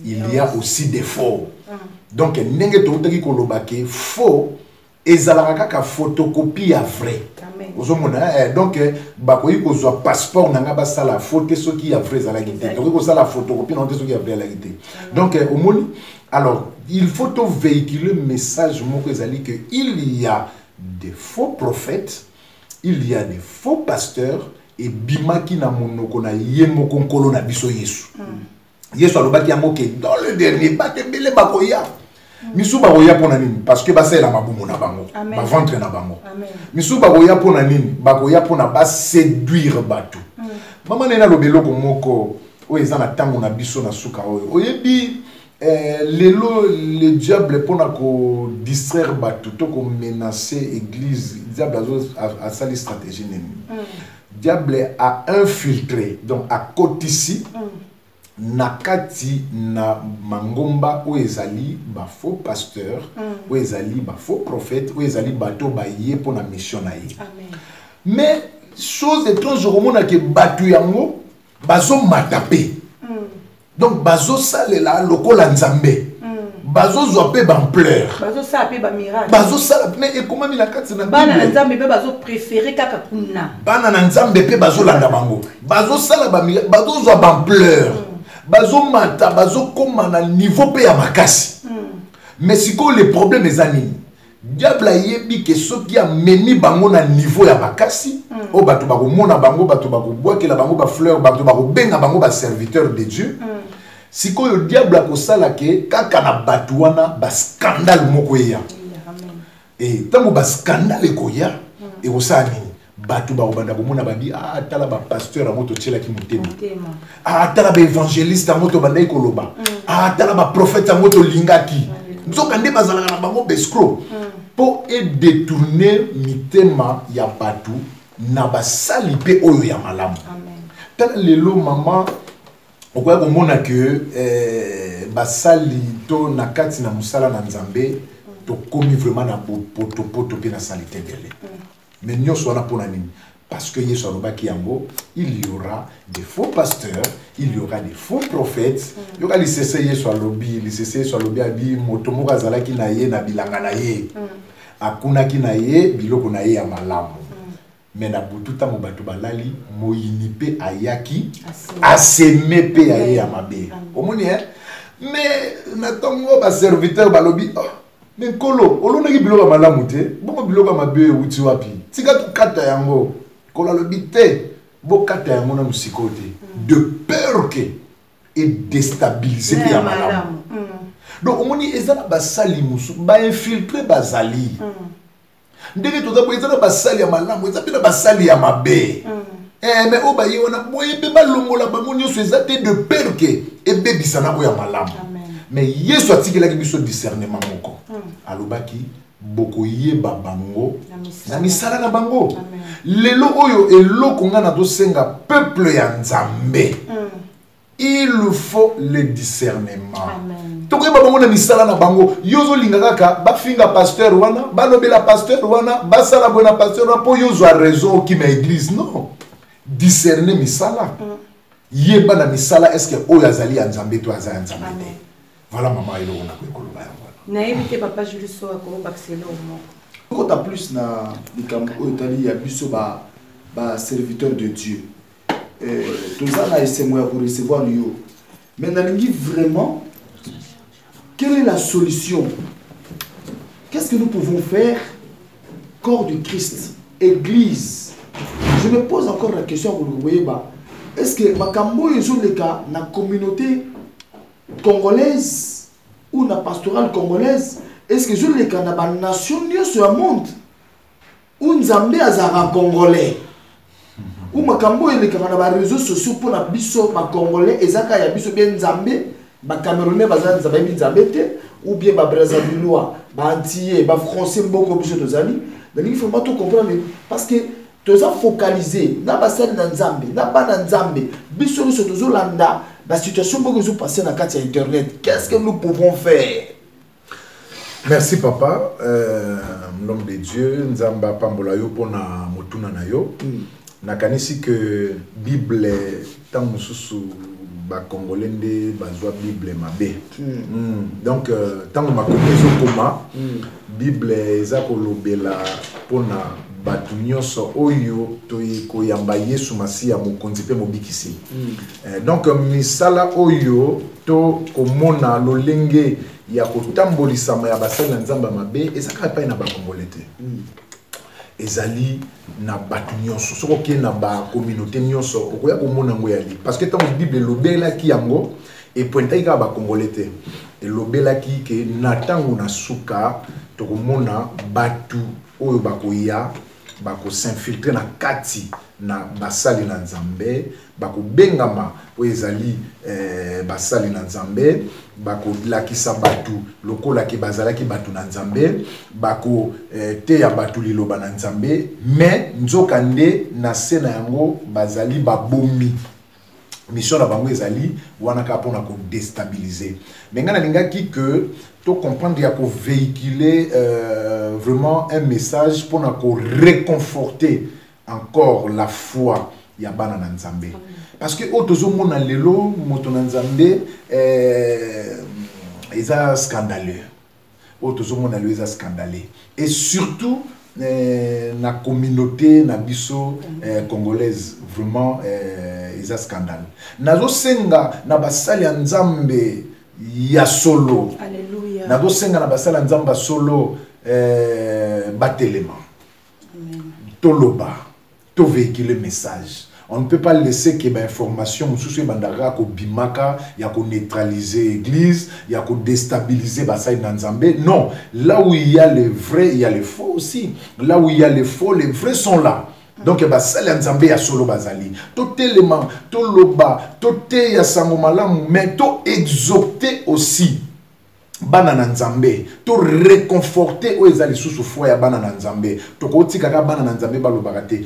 il y a aussi des faux. Donc ndenge toutaki koloba ke faux ezalaka kaka photocopie ya vrai. Ozomona, donc bakoki kozwa passeport na nga basala faux te soki ya vrai ezalaki te, tokoki kosala photocopie nango te soki ya vrai ezalaki te. Donc omoni, alors il faut to véhiculer message moko ezali que il y a des faux prophètes, il y a des faux pasteurs. Ebimaki na monoko na ye moko Nkolo na biso Yesu. Yesu alobaki yango ke dans le dernier bato ebele bakoya. Misu bakoya mpona nini? Parce que basalela mabumu na bango, baventre na bango. Misu bakoya mpona nini? Bakoya mpona baséduire bato. Mama nene alobi eloko moko oyo eza na ntango na biso na suka oyo. Oyebi, lelo le diable mpona kodistraire bato to komenacer église, diable asali stratégie nini? Diable a infiltré, donc akotisi na kati na mangomba oyo ezali bafaux pasteur, oyo ezali bafaux prophète, oyo ezali bato baye mpona mission na ye. Mais chose étrange, okomona ke bato yango bazomata mpe, donc bazosalela lokola Nzambe, bazozwa mpe baampleur. Bazosala mpe bamiracle. Bazosala, mais ekomami na kati na bana na Bible. Nzambe mpe bazopréféré kaka kuna. Bana na Nzambe mpe bazolanda bango, bazosala bazozwa baampleur, bazomata, bazokóma na niveau mpe ya makasi. Mais sikoyo le problème eza nini? Diable ayebi ke soki amemi bango na niveau ya makasi oyo bato bakomona bango, bato bakobwakela bango bafleur, bato bakobenga bango baserviteur de Dieu, sikoyo diable akosala ke kaka na bato wana bascandale moko eya. E ntango bascandale ekoya, ekosala nini? Bato bakobanda komona babi: "Ah, tala bapasteur yango totielaki motema." Motema. "Ah, tala baévangéliste yango tobandaki koloba. Ah, tala baprophète yango tolingaki, nzoka nde bazalaka na bango baescroc." Mpo edétourne mitema ya bato na basali mpe oyo ya malamu. Amen. Tala lelo, mama, okoya komona ke basali to na kati na mosala na Nzambe tokomi vraiment na bopotopoto mpe na saleté ebele. Mais nyonso wana mpona nini? Parce que Yesu alobaki yango: il y aura des faux pasteurs, il y aura des faux prophètes. Yoka lisese Yesu alobi, lisese Yesu alobi abi moto moko azalaki na ye na bilanga na ye, akunaki na ye biloko na ye ya malamu. Mais na butu, ntango bato balali, moyini mpe ayaki, aseme mpe ya ye ya mabe. Omoni, eh? Mais na ntongo baserviteur balobi: "Oh, mais Nkolo, olonaki biloko ya malamu te, bongo biloko ya mabe oyo ewuti wapi? Tika tokata yango." Nkolo alobi: "Te, bokata yango nanu sikoyo te, de peur ke edéstabilise mpe ya malamu." Donc omoni, eza na basali mosusu bainfiltre bazali. Ndenge toza boye, eza na basali ya malamu, eza mpe na basali ya mabe. Eh, mais oyo baye wana boye mpe balongola bango nyonso eza te de peur ke ebebisa na oyo ya malamu. Mais Yesu atikelaki biso discernement moko. Alobaki bokoyeba bango na misala na bango. Lelo oyo eloko ngai nazosenga peuple ya Nzambe, il faut le discernement. Tokoyeba bango na misala na bango. Yo ozolinga kaka bafinga pasteur wana, balobela pasteur wana, basala boye na pasteur wana mpo yo ozwa raison okima église. Non, discerne misala. Yeba na misala est ce que oyo azali ya Nzambe to aza ya Nzambe te. Voilà mama, eloko nakoki koloba yango wana. Nayebi te, papa Jules, so akobakisa eloko moko. Kota plus na likambo oyo etali ya biso ba serviteur de Dieu. Toza na esengo ya korecevoir yo, mais nalingi vraiment, quelle est la solution? Qu'est-ce que nous pouvons faire, corps du Christ, église? Je me pose encore la question ya koluka koyeba, est-ce que makambo oyo ezoleka na communauté congolaise ou na pastorale congolaise, est-ce que ezoleka na banation nyonso ya monde, ou Nzambe azalaka congolais, ou makambo oyo elekaka na baréseaux sociaux mpona biso bacongolais eza kaka ya biso bien, Nzambe bacamerounais baza bayebi Nzambe te, ou bien babrazavillois, baantillais, bafrançais, mboko biso tozali? Nalingi vraiment tocomprendre, parce que toza focalisé na basali na Nzambe, na bana Nzambe. Biso nyonso tozolanda basituation moko ezopasse na kati ya internet. Qu'est ce que nous pouvons faire? Merci papa, l'homme de Dieu. Nzambe apambola yo mpona motuna na yo. Nakanisi ke Bible, ntango mosusu bacongolais nde bazwa Bible mabe. Donc ntango makomi ezokoma, Bible eza kolobela mpona bato nyonso oyo toyi koyamba Yesu Masiya mokonzi mpe mobikisi. Donc misala oyo to komona lolenge ya kotambolisama ya basali na Nzambe ya mabe eza kaka epai na bakongole te, ezali na bato nyonso. Soki okei na bacommunauté nyonso, okoya komona yango yali, parce que ntango Bible elobelaki yango, epointaki kaka bakongole te. Elobelaki ke na ntango na suka tokomona bato oyo bakoya bakosinfiltre na kati na basali na Nzambe, bakobengama oyo ezali basali na Nzambe, bakolakisa bato lokola ke bazalaki bato na Nzambe, bakoteya bato liloba na Nzambe, mais nzoka nde na se na yango bazali babomi. Mission na bango ezali wana kaka mpona kodéstabiliser. Mais ngai nalingaki ke tocomprendre ya kovéhiculer vraiment un message mpona koréconforter encore la foi ya bana na Nzambe, parce que oyo tozomona lelo, moto na Nzambe, eza scandaleux. Oyo tozomona lelo eza scandaleux, et surtout na communauté na biso congolaise, vraiment eza scandale. Nazosenga na basali ya Nzambe ya solo, Alléluia. nazosenga na basali ya Nzambe ya solo, batelema, toloba, tovéhiculer message. On ne peut pas laisser que bainformation mosusu ebandaka kobimaka ya koneutraliser église, ya kodéstabiliser basali na Nzambe. Non, là où il y a le vrai, il y a le faux aussi. Là où il y a le faux, les vrais sont là. Donc basali ya Nzambe ya solo bazali. Totelema, toloba, toteya sango malamu, mais toexhorter aussi bana na Nzambe, to réconforter oyo eza lisusu foi ya bana na Nzambe. Tokotika kaka bana na Nzambe balobaka te,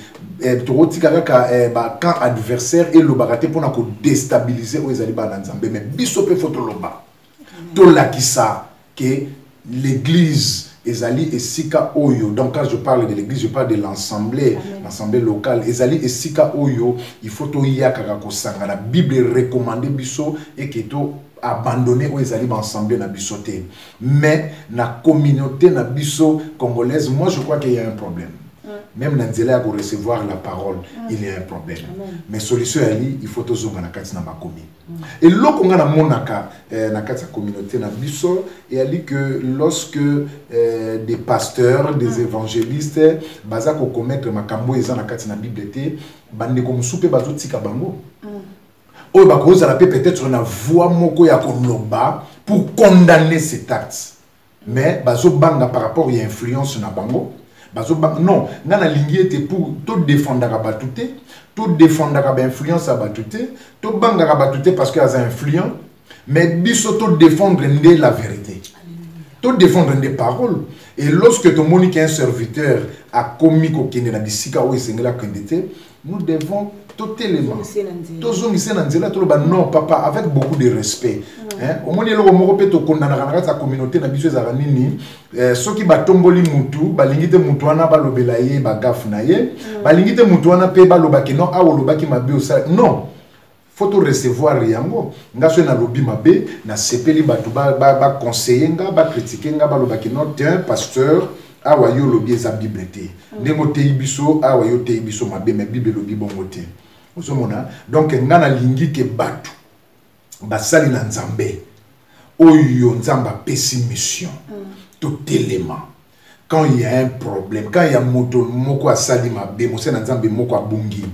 tokotika kaka bacamp adversaire elobaka te mpona kodéstabiliser oyo ezali bana na Nzambe. Mais biso mpe fo toloba, tolakisa ke l'église ezali esika oyo, donc quand je parle de l'église, je parle de l'assemblée, l'assemblée locale, ezali esika oyo il faut toya kaka kosangana. Bible recommande biso eke to abandonné oyo ezali baassemblée na biso te. Mais na communauté na biso congolaise, moi je crois qu'il y a un problème. Même na nzela ya korecevoir la parole, il y a un problème. Mais solution eyali, il faut tozonga na kati na makomi. Eloko nga namonaka na kati ya communauté na biso eyali que lorsque des pasteurs, des évangélistes baza kokommettre makambo oyo eza na kati na Bible te, bandeko mosusu mpe bazotika bango oyo bakozala mpe peut-être na voix moko ya koloba pour condamner cet acte, mais bazobanga par rapport ya influence na bango. Bazobanga. Non, nga nalingi ete pour todefendaka bato te, todefendaka bainfluence ya bato te, tobangaka bato te parce que aza influent, mais biso todéfendre nde la vérité, todéfendre nde parole. Et lorsque tomoni qu'un serviteur akomi kokende na bisika oyo esengeli akende te, nous devons totelema, tozongise na nzela, toloba non papa, avec beaucoup de respect. Hein? Omoni, eloko moko mpe tokondanaka na kati ya communauté na biso ezalaka nini? Soki batomboli mutu, balingi te mutu wana balobela ye bagaffes na ye, balingi te mutu wana mpe balobaki non, awa olobaki mabe, osala non. Faut to recevoir yango. Nga soki nalobi mabe, nasepeli bato baconseille nga, bacritique nga, balobaki non te, pasteur, awa yo olobi eza Bible te, ndenge oteyi biso awa, yo oteyi biso mabe, mais Bible elobi bongo te. Ozomona? Donc nga nalingi ke bato basali na Nzambe oyo Nzambe apesi mission, totelema quand il y a un problème, quand il y a moto moko asali mabe, mosali na Nzambe moko abungi.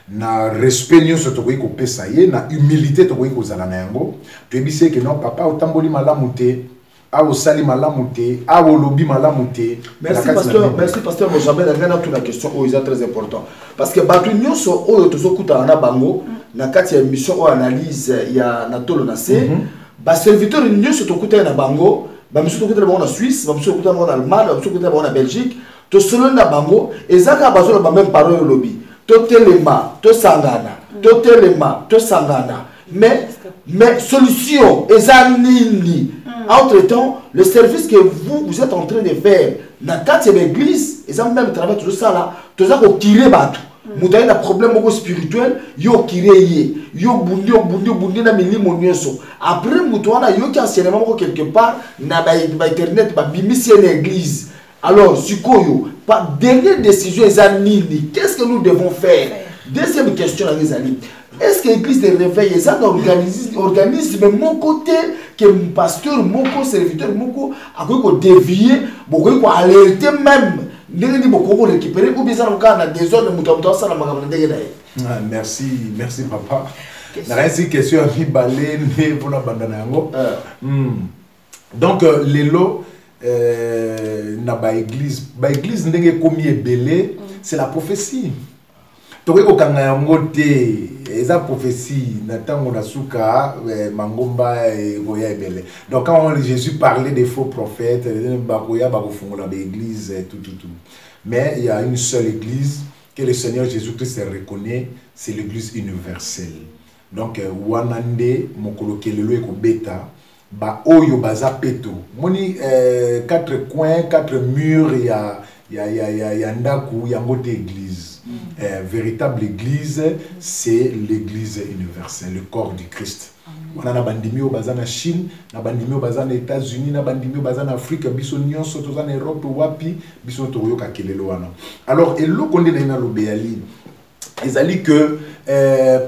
Na respect nyonso tokoki kopesa ye, na humilité tokoki kozala na yango, toyebisi ye ke non papa, otamboli malamu te awa, osali malamu te awa, olobi malamu te. Merci pasteur, merci pasteur Benjamin. Na ngai natuna question oyo eza très important, parce que bato nyonso oyo tozokutana na bango na kati ya émission oyo, analyse ya na tolo na se, baserviteur nyonso tokutani na bango, bamisusu tokutani bango na Suisse, bamisusu tokutani bango na Allemagne, bamisusu tokutani bango na Belgique, tosololi na bango, eza kaka bazoloba même parole olobi: totelema, tosangana, totelema, tosangana. Mais solution eza nini? Entre temps, le service que vous, vous êtes en train de faire na kati ya baéglise eza même travail tozosala. Toza kocurer bato. Moto aye na problème moko spirituel, yo ocurer ye, yo bundi, obundi, obundi na milimo nyonso. Après, moto wana ayoki enseignement moko quelque part na bainternet, babimisi ye na église. Alors sikoyo, dernière décision eza nini? Qu'est-ce que nous devons faire? Deuxième question nanga ezali: est-ce que église de réveil eza na organisme moko te ke pasteur moko, serviteur moko akoki kodévier, bokoki koalerte même ndenge nini bokoki korécupérer, ou bien eza na kaka na désordre, moto ya moto asala makambo na ndenge na ye? Ah, merci, merci papa. Nakayesi question ya mibale nde mpona banda na yango. Donc lelo na baéglise ndenge ekomi ebele, c'est la prophétie. Tokoki kokanga yango te, eza prophétie na ntango na suka, mangomba ekoya ebele. Donc quand Jésus parlait des faux prophètes, bakoya, bakofungola baéglise, tout tout tout. Mais il y a une seule église que le Seigneur Jésus-Christ reconnaît, c'est l'église universelle. Donc wana nde mokolo kelelo ekobeta, baoyo baza peto. Moni, quatre coins, quatre murs ya ndako yango te église. Véritable église, c'est l'église universelle, le corps du Christ. Wana na bandimi oyo baza na Chine, na bandimi oyo baza na États-Unis, na bandimi oyo baza na Afrique, biso nyonso toza na Europe, wapi, biso tokoyoka kelelo wana. Alors eloko nde naye naloba eyali ezali que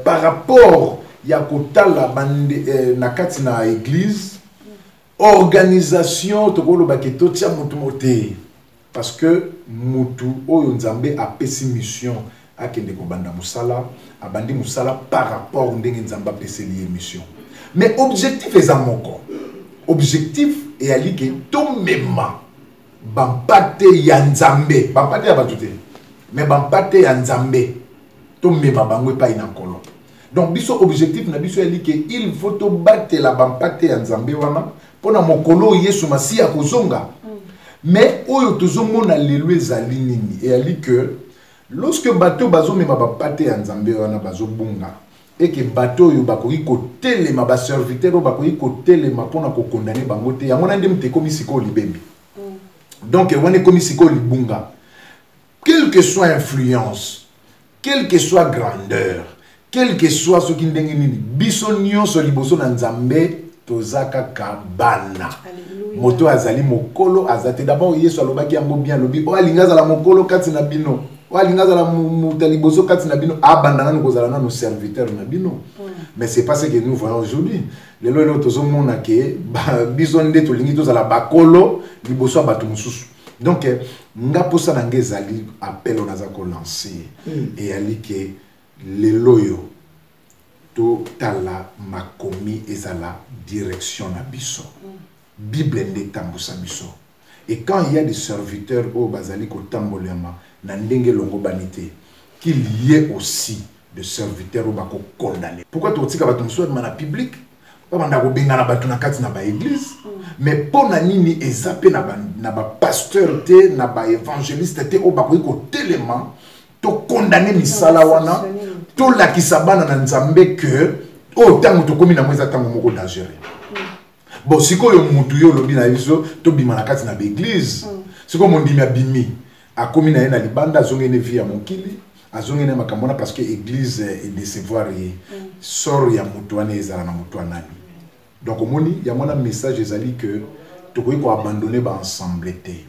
par rapport ya kotala bande, na kati na église, organisation, tokolobaki totia motu mo te, parce que mutu oyo Nzambe apesi mission akende kobanda mosala, abandi mosala par rapport ndenge Nzambe apeseli ye mission. Mais objectif eza moko. Objectif eyali ke tomema bampate ya Nzambe, bampate ya bato te, mais bampate ya Nzambe, tomema bango epai na Nkolo. Donc biso, objectif na biso eyali ke il faut tobatela bampate ya Nzambe wana mpona mokolo oyo Yesu Masiya kozonga. Mais oyo tozomona lelo ezali nini? Eyali ke lorsque bato bazomema bampate ya Nzambe wana bazobunga, eke bato oyo bakoki kotelema, baserviteur oyo bakoki kotelema mpona kokondane bango te, yango wana nde moto ekomi sikoyo libebi. Donc wana ekomi sikoyo libunga. Quelle que soit influence, quelle que soit grandeur, quelle que soit soki ndenge nini, biso nyonso liboso na Nzambe toza kaka bana. Moto azali mokolo aza te. D'abord Yesu alobaki yango bien, alobi: oyo alingi azala mokolo kati na bino, oyo alingi azala moto ya liboso kati na bino, abanda nanu kozala nanu serviteur na bino. Mais c'est pas ce que nous voyons aujourd'hui. Lelo eloko tozomona ke biso nde tolingi tozala bakolo liboso ya bato mosusu. Donc nga mposa na nga ezali, appel oyo naza kolancer eyali ke lelo oyo totala makomi ezala direction na biso. Bible nde etambusa biso. Et quand il y a des serviteurs oyo bazali kotambolama na ndenge elongobani te, qu'il y ait aussi de serviteurs oyo bakokondane. Pourquoi tokotika bato mosusu babima na public, babanda kobengana bato na kati na baeglise? Mais mpo na nini eza mpe na bapasteur te, na baévangéliste te oyo bakoki kotelema, tokondane misala wana, tolakisa bana na Nzambe ke oyo ntango tokómi nango eza ntango moko dangereux? Bon, sikoyo mutu yo olobi na biso tobima na kati na baeglise. Sikoyo mondimi abimi, akomi na ye na libanda, azongi ne vie ya mokili, azongi na makambo wana parce que église edécevoir ye. Sort ya moto wana ezala na moto ya nani? Donc omoni, yango wana message ezali que tokoki koabandonner baensemble te,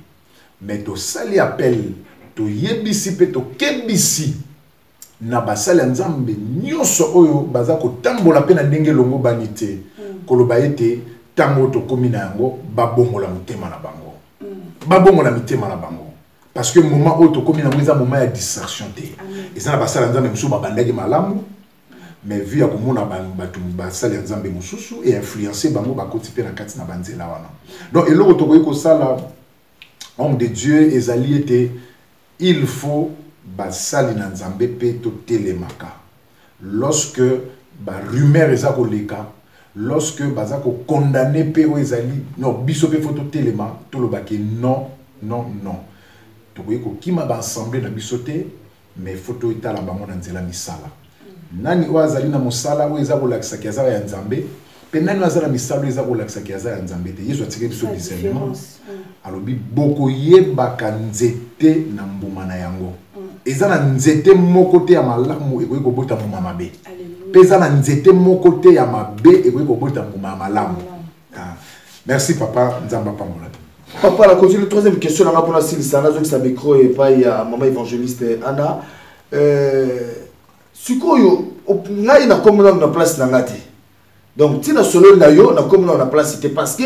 mais tosali appel, toyebisi mpe tokebisi na basali ya Nzambe nyonso oyo baza kotambola mpe na ndenge elongo bani te, koloba ete ntango tokómi na yango, babongola motema na bango, babongola mitema na bango, parce que moment oyo tokómi nango eza moment ya distraction te. Eza na basali ya Nzambe mosusu babandaki malamu, mais vu ya komona bato basali ya Nzambe mosusu e influence bango, bakoti mpe na kati na banzela wana. Donc eloko tokoki kosala, homme de Dieu, ezali ete il faut basali na Nzambe mpe totelemaka lorsque barumeur eza koleka, lorsque baza kokondane mpe oyo ezali non. Biso mpe faut totelema, tolobaki non, non, non. Tokoki kokima baassemblée na biso te, mais faut toetala bango na nzela misala. Nani oyo azali na mosala oyo eza kolakisaki aza ya Nzambe, mpe nani oyo aza na misala oyo eza kolakisaki aza ya Nzambe te? Yesu atikeli biso discernement, alobi bokoyebaka nzete na mbuma na yango. Eza na nzete moko te ya malamu ekoki kobota mbuma mabe, mpe eza na nzete moko te ya mabe ekoki kobota mbuma ya malamu. Ah. Merci papa, Nzambe apambola. Papa, la continue. Troisième question nanga mpona silisa, nazongisa micro epai ya mama évangéliste Ana. Sikoyo ngai nakomi nano na place na nga te, donc ntina solo na yo nakomi nano na place te, parce que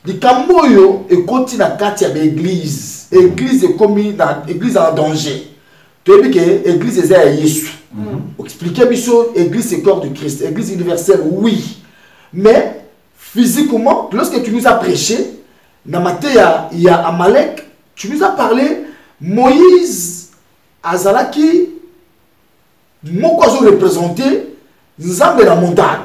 likambo oyo ekoti na kati ya baeglise, église ekomi na église en danger. Toyebi ke église eza ya Yesu. Explique biso, église, c'est corps du Christ, église universelle, oui, mais physiquement, lorsque tu nous as prêché na mateya ya Amalek, tu nous as parlé Moïse azalaki moko azoreprésente Nzambe na montagne.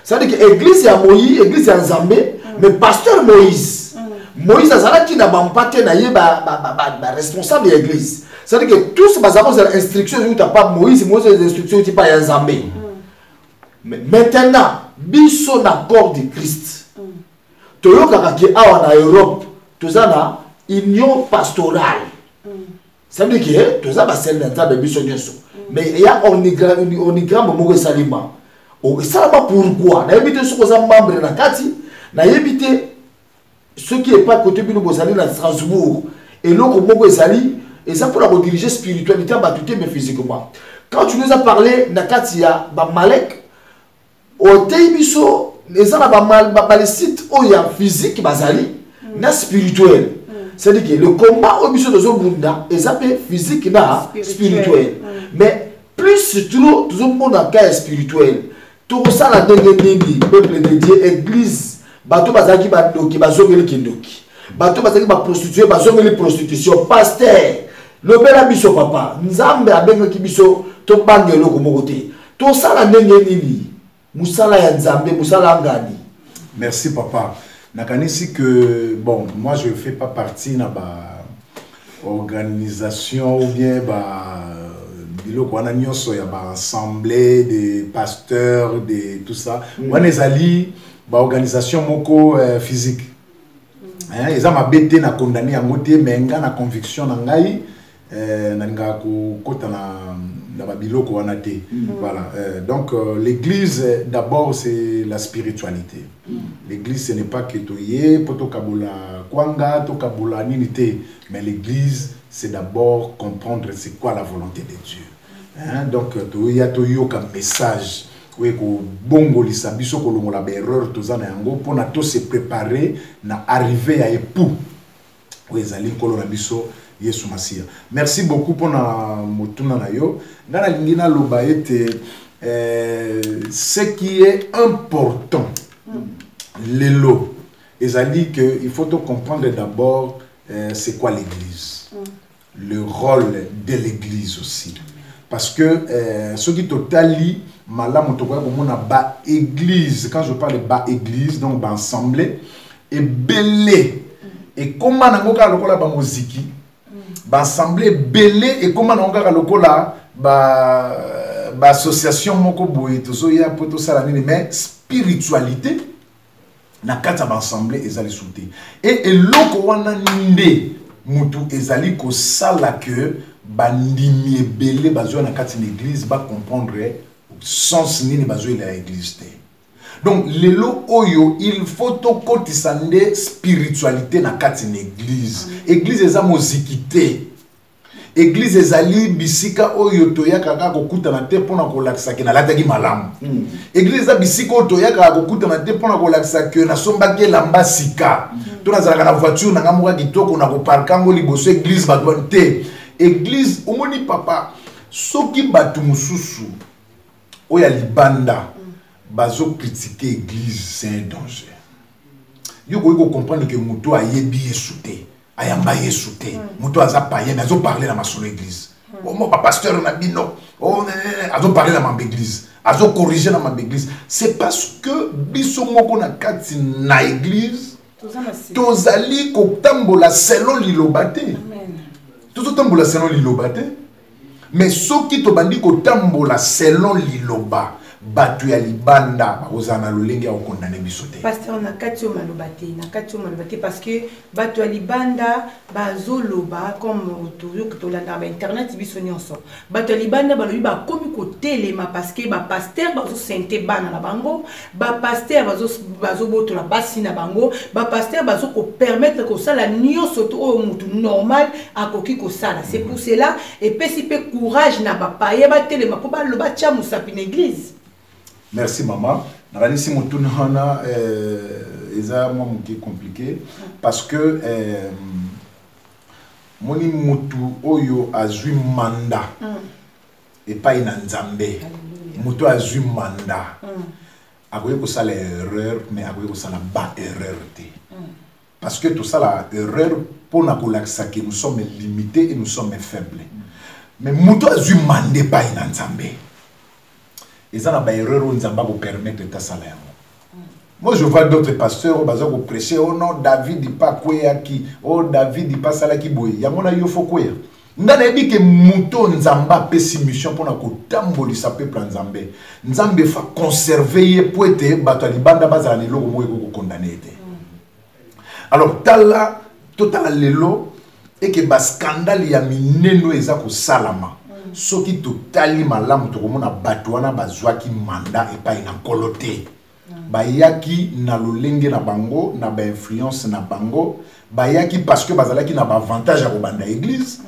C'est-à-dire que église ya Moïse, église ya Nzambe, mais pasteur Moïse, Moïse azalaki na bampate na ye, baresponsable ya église. C'est-à-dire que tous baza kozala instruction euta pa Moïse, Moïse instruction euti pa ya Nzambe. Mais maintenant, biso na corps du Christ, toyokaka ke awa na Europe toza na union pastorale. Ça veut dire que toza basali na Nzambe biso nyonso, mais ya organigramme moko esalema, esalama pourquoi, nayebi te. Soki oza membre na kati, nayebi te soki epa kote bino bozali na Strasbourg, eloko moko ezali, eza mpona kodiriger spiritualité ya bato te. Mais physiquement, quand tu nous as parlé na kati ya bamalek, oteyi biso eza na bamalécite oyo ya physique bazali na spirituel. C'est-à-dire que le combat oyo biso tozobunda eza mpe physique na spirituel, mais plus trop tozomona ka ya spirituel. Tokosala ndenge nini, peuple de Dieu? Église, bato bazalaki bandoki bazongeli kindoki, bato bazalaki baprostitue bazongeli prostitution. Pasteur, lobela biso. Papa, Nzambe abengaki biso tobanga eloko moko te. Tosala ndenge nini mosala ya Nzambe, mosala ya ngani? Merci papa. Nakanisi que bon, moi je fais pas partie na ba organisation ou bien ba biloko wana nyonso ya baassemblée de pasteurs, de tout ça. Wana ezali baorganisation moko physique. Hein, eza mabe te, na condamné yango te, mais nga na conviction na ngai, nalingaka kokota na babiloko wana te. Voilà. Donc l'église d'abord, c'est la spiritualité. L'église, ce n'est pas que toye po tokabola kwanga, tokabola nini te, mais l'église, c'est d'abord comprendre c'est quoi la volonté de Dieu, hein? Donc toya toyoka message oyo ekobongolisa biso, kolongola baerreur toza na yango, mpona tose préparer na arrivée ya époux oyo ezali Nkolo na biso Yesu Masiya. Merci beaucoup mpona motuna na yo. Ngai nalingi naloba ete ce qui est important lelo Ezali que il faut to comprendre d'abord euh, c'est quoi l'église. Le rôle de l'église aussi. Parce que euh, soki totali malamu tokoya komona ba église, quand je parle ba église, donc ba assemblée ebele ekoma nango kaka lokola ba moziki, ba assemblée ebele ekoma nango kaka lokola ba ba association moko boye tozoya mpo tosala nini, mais spiritualité na kati ya baassemblée eza lisusu te. E eloko wana nde mutu ezali kosala ke bandimi ebele bazwa na kati na église bacomprendre sens nini bazoyela ya église te. Donc lelo oyo il faut tokotisa nde spiritualité na kati na église. Église eza moziki te, église ezali bisika oyo toyaka kaka kokutana te mpona kolakisa ke nalataki malamu. Église eza bisika oyo toyaka kokutana te mpona kolakisa ke nasombaki elamba sika, to nazalaka na voiture na nga moko ya kitoko na koparka yango liboso église bato te. Église, omoni papa, soki bato mosusu oyo ya libanda bazocritiquer église, c'est un danger. Yo koki kocomprendre ke moto ayebi Yesu te, ayamba Yesu te, moto aza payen, mais azoparle na masolo église. Omo bapasteur na bino, oh, azoparle na mambo église, azocorrige na mambo église. C'est parce que biso moko na kati na église tozali kotambola selon liloba te, tozotambola selon liloba te. Mais soki tobandi kotambola selon liloba, bato ya libanda bakozala na lolenge ya kokondane biso te. Pasteur, na kati oyo maloba te, na kati oyo maloba te, parce que bato ya libanda bazoloba comme tolandaka bainternet biso nyonso. Bato ya libanda balobi bakomi kotelema parce que bapasteur bazosente bana na bango, bapasteur bazobotola basi na bango, bapasteur bazokopermettre kosala nyonso to oyo motu normal akoki kosala. C'est pour cela epesi mpe courage na bapaye batelema mpo baloba tia mosapi na église. Merci mama. Nakanisi motuna wana eza mwa moke compliqué, parce que moni mutu oyo azwi mandat epai na Nzambe, moto azwi mandat akoki kosala erreur, mais akoki kosala ba erreur te, parce que tosala erreur mpona kolakisa ke nous sommes limités et nous sommes faibles. Mais moto azwi mandat epai na Nzambe, eza na baerreur oyo Nzambe akopermettre te asala yango. Moi, je vois d'autres pasteurs oyo baza koprêche: "Oh non, David mpe akweyaki, oh David mpe asalaki boye." Yango na yo fo kweya. Nga nayebi ke moto Nzambe apesi mission mpona kotambolisa peuple ya Nzambe, Nzambe fa conserve ye po ete bato ya libanda bazala na eloko moko ekoki kokondane ye te. Alors tala, totala lelo eke bascandale ya minene oyo eza kosalama, soki totali malamu tokomona bato wana bazwaki mandat epai na Nkolo te. Bayaki na lolenge na bango, na bainfluence na bango. Bayaki parce que bazalaki na baavantage ya kobanda église.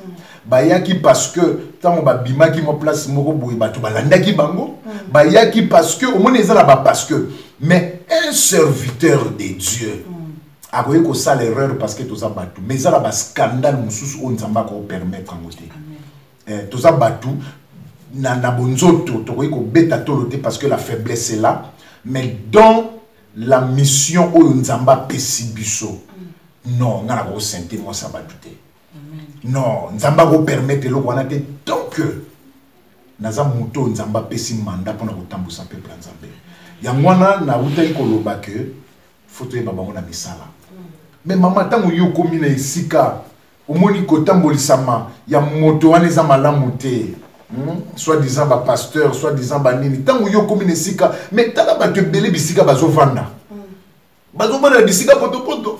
Bayaki parce que ntango babimaki mwa place moko boye, bato balandaki bango. Bayaki parce que omoni eza na ba parce que. Mais un serviteur de Dieu akoki kosala erreur parce que toza bato, mais eza na bascandale mosusu oyo Nzambe akopermettre yango te. Toza bato na bonzoto, tokoki kobeta tolo te parce que la faiblesse est là. Mais dans la mission oyo Nzambe apesi biso, non, nga nakokosente mwasi ya bato te. Non, Nzambe akopermettre eloko wana te tant que naza moto oyo Nzambe apesi mandat mpona kotambusa peuple ya Nzambe. Yango wana nautaki koloba ke fo toyeba bango na misala. Mais mama, ntango yo okomi na esika omoni kotambolisama ya moto wana eza malamu te, Soit disant bapasteur, soit disant banini, ntango yo okomi na esika, mais tala bato ebele bisika bazovanda, bazovanda na bisika potopoto.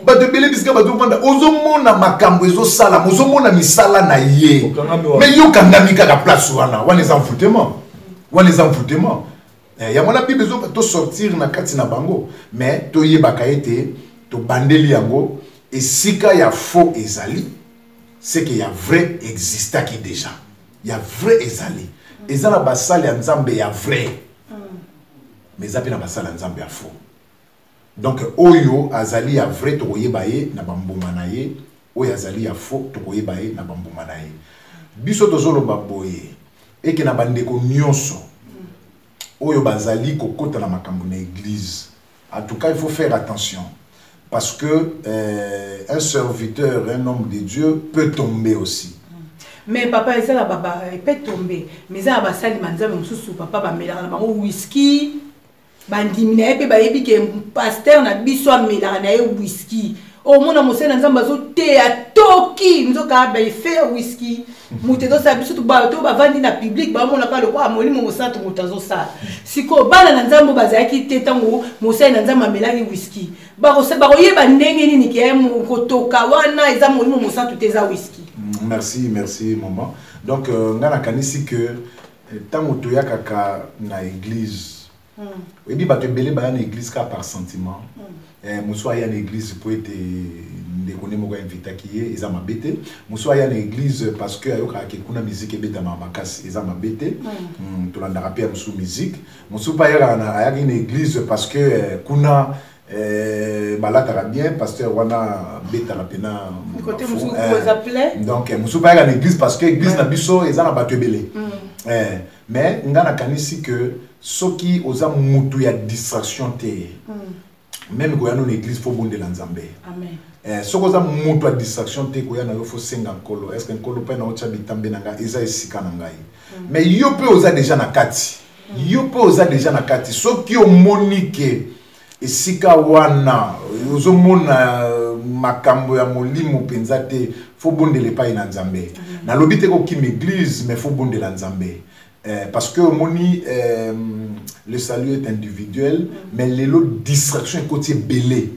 Bato ebele bisika bazovanda, ozomona makambo ezosalama, ozomona misala na ye, mais yo okangami kaka place wana. Wana eza envoûtement, wana eza envoûtement. Yango wana Bible ezoba tosortir na kati na bango. Mais toyebaka ete tobandeli yango, esika ya faux ezali, c'est que ya vrai existaki déjà. Ya vrai ezali, eza na basali ya Nzambe ya vrai, mais eza mpe na basali ya Nzambe ya faux. Donc oyo azali ya vrai, tokoyeba ye na bambuma na ye. Oyo azali ya faux, tokoyeba ye na bambuma na ye. Biso tozoloba boye eke na bandeko nyonso oyo bazali kokota na makambo na église, en tout cas il faut faire attention. Parce que un serviteur, un homme de Dieu peut tomber aussi. Mais papa, eza na baba peut tomber, mais eza na basali ma Nzambe mosusu, papa, bamelaka na bango whisky, bandimi na ye mpe bayebi ke pasteur na biso amelaka na ye whisky. Omona mosali na Nzambe azoteya toki nzoka baefe ya whisky, moto ezosala biso to bavandi na public bamonaka lokola molimo mosantu moto azosala. Sikoyo bana na Nzambe oyo bazalaki te ntango mosali na Nzambe amelaki whisky, bakoyeba ndenge nini ke kotoka wana eza molimo mosantu te, eza whisky? Merci, merci maman. Donc nga nakanisi ke ntango toyakaka na église, oyebi, bato ebele baya na église kaka par sentiment. Mosu aya na église po ete ndeko nde moko ainvitaki ye, eza mabe te. Mosu aya na église parce que ayokaka ke kuna musique ebetamaka makasi, eza mabe te. Tolandaka mpe ya mosu musique. Mosu mpe ayakaka na ayaki na église parce que kuna balataka bien, pasteur wana betaka mpena. Côté mosusu eza plein. Donc mosusu mpe ayaka na église parce que église na biso eza na bato ebele. Mais nga nakanisi que soki oza mutu ya distraction te, même koya no na église, faut bondela Nzambe. Amen. Soki oza mutu ya distraction te, koya na yo, faut senga Nkolo: est ce que Nkolo, mpe na otya bitambe na ngai, eza esika na ngai? Mais yo mpe oza déjà na kati, yo mpe oza déjà na kati, soki omoni ke esika wana ozomona makambo ya molimo mpenza te, faut bondela epai na Nzambe. Nalobi te kokima église, mais faut bondela Nzambe. Parce que omoni, le salut est individuel, mais lelo distraction ekoti ebele,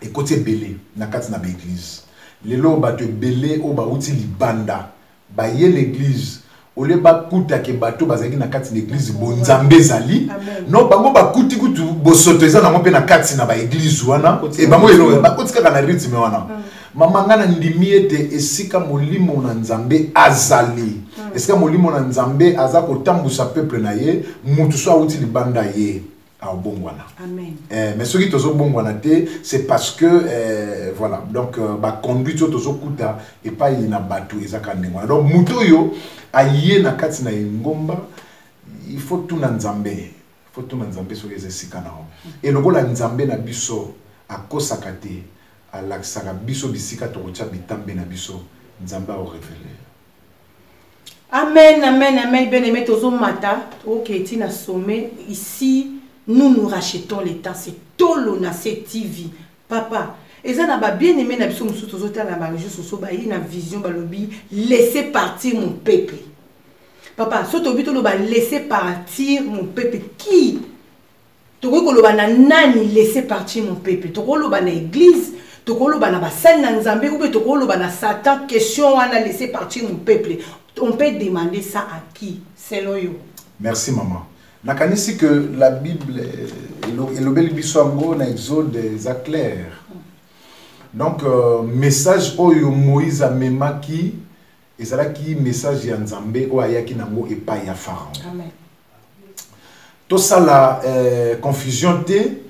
ekoti ebele na kati na baéglise. Lelo bato ebele oyo bauti libanda baye l'église, ole bakutake bato bazalaki na kati na église, bonzambe ezali no, bango bakuti kutu bosoto eza nango mpe na kati na baéglise wana. E bango elo bakoti kaka na rythme wana. Mama, nga na ndimi ete esika molimo na Nzambe azali, esika molimo na Nzambe aza kotambusa peuple na ye, mutu so awuti libanda ye aobongwana. Amen. Mais soki tozobongwana te, c'est parce que voilà, donc baconduite oyo tozokuta epai na bato eza kaka ndenge wana. Donc moto oyo aye na kati na engomba, il faut tuna Nzambe, il faut tuna Nzambe soki eza esika na yo. E lokola Nzambe na biso akosaka te, alakisaka biso bisika tokotia bitambe na biso, Nzambe aorévéler. Amen, amen, amen. Bien aimé, tozomata, ok, tina sommet. Ici, nous nous rachetons les temps. C'est Tolonase TV. Papa, eza na ba bien aimé na biso mosusu tozotala na ba réseaux sociaux, baye na vision, balobi: "Laissez partir mon peuple." Papa, so tobi toloba "laissez partir mon peuple", qui tokoki koloba na nani "laissez partir mon peuple"? Tokoloba na église, tokoloba na basali na Nzambe, ou bien tokoloba na Satan? Question wana, "laissez partir mon peuple", on peut demander ça à qui, selon yo? Merci maman. Nakanisi que la Bible elobeli biso yango na Exode, eza clair. Donc message oyo Moïse amemaki ezalaki message ya Nzambe oyo ayaki nango epai ya Pharaon. Amen. Tosala confusion te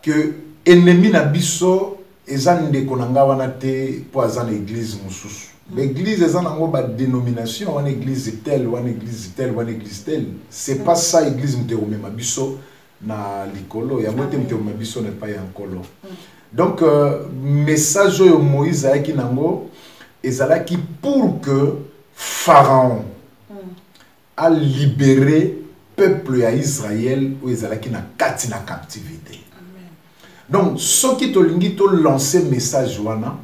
que ennemi na biso eza ndeko na nga wana te mpo aza na église mosusu. Baéglise eza nango badénomination wana, église tel wana, église tel wana, église tel, c'est pas ça. Église moto ekomema biso na likolo yango te, moto ekomema biso na epai ya Nkolo. Donc message oyo Moïse ayaki nango ezalaki pour que Pharaon alibéré peuple ya Israël oyo ezalaki na kati na captivité. Donc soki tolingi tolancer message wana,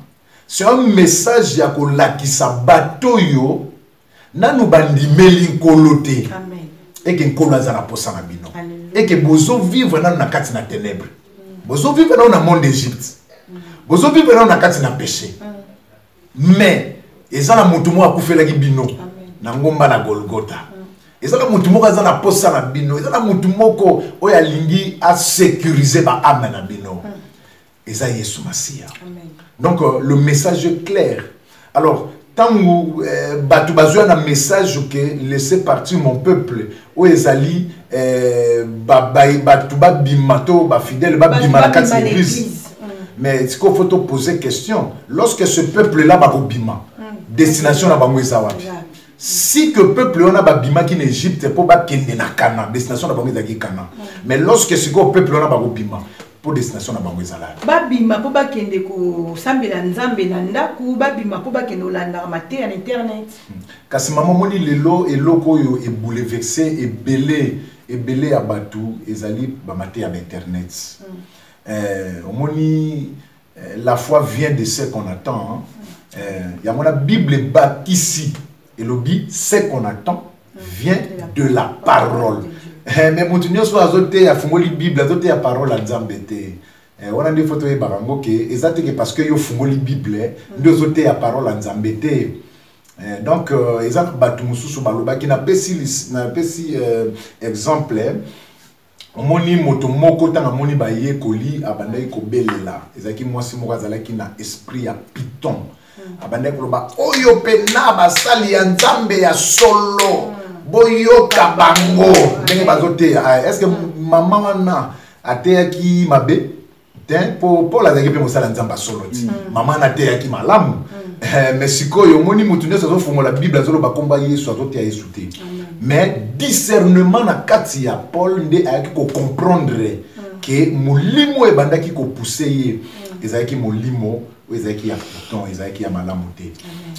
c'est un message ya kolakisa bato oyo nanu bandimeli Nkolo te Amen. eke Nkolo aza na posa na bino, Alléluia. eke bozovivre nanu na kati na ténèbre, bozovivre nanu na monde Égypte, bozovivre nanu na kati na péché, mais eza na motu moko akufelaki bino na ngomba na Golgota, eza na motu moko aza na posa na bino, eza na motu moko oyo alingi asécuriser baâme na bino, eza Yesu Masiya. Amen. Donc le message est clair. Alors ntango bato bazwa na message ke "laissez partir mon peuple", oyo ezali bato babima to bafidèle babima na kati ya église. Mais sikoyo faut toposer question: lorsque ce peuple là bakobima, destination na bango eza wapi? Si que peuple wana babimaki na Égypte mpo bakende na Kana, destination na bango ezalaki Kana. Mais lorsque sikoyo peuple wana bakobima, Mpo destination na bango ezala babima mpo bakende kosambela Nzambe na ndako, babima mpo bakende kolandaka mateya na internet. Kasi mama, omoni lelo eloko oyo ebouleverse ebele ebele ya bato ezali bamateya ya bainternet. Omoni, la foi vient de ce qu'on attend, hein. Yango na Bible ebakisi, elobi: ce qu'on attend vient de la parole. Mais moto nyonso azoteya, afungoli Bible, azoteya parole ya Nzambe te. Wana nde faut toyebaka yango ke eza te ke parce que yo ofungoli Bible nde ozoteya parole ya Nzambe te. Donc eza bato mosusu balobaki, napesi exemple. Omoni moto moko, ntango amoni bayekoli, abandaki kobelela. Ezalaki mwasi moko azalaki na esprit ya python. Abandaki koloba: oyo mpena basali ya Nzambe ya solo, boyoka bango ndenge bazoteya. Est ce que mama wana ateyaki mabe te? Mpo Paul azalaki mpe mosala Nzambe ya solo ti mama wana ateyaki malamu. Mais sikoyo omoni, motu nyonso azofongola Bible, azoloba komba Yesu, azoteya Yesu te. Mais discernement na kati ya Paul nde ayaki kocomprendre ke molimo ebandaki kopousser ye ezalaki molimo oyo ezalaki ya python, ezalaki ya malamu te.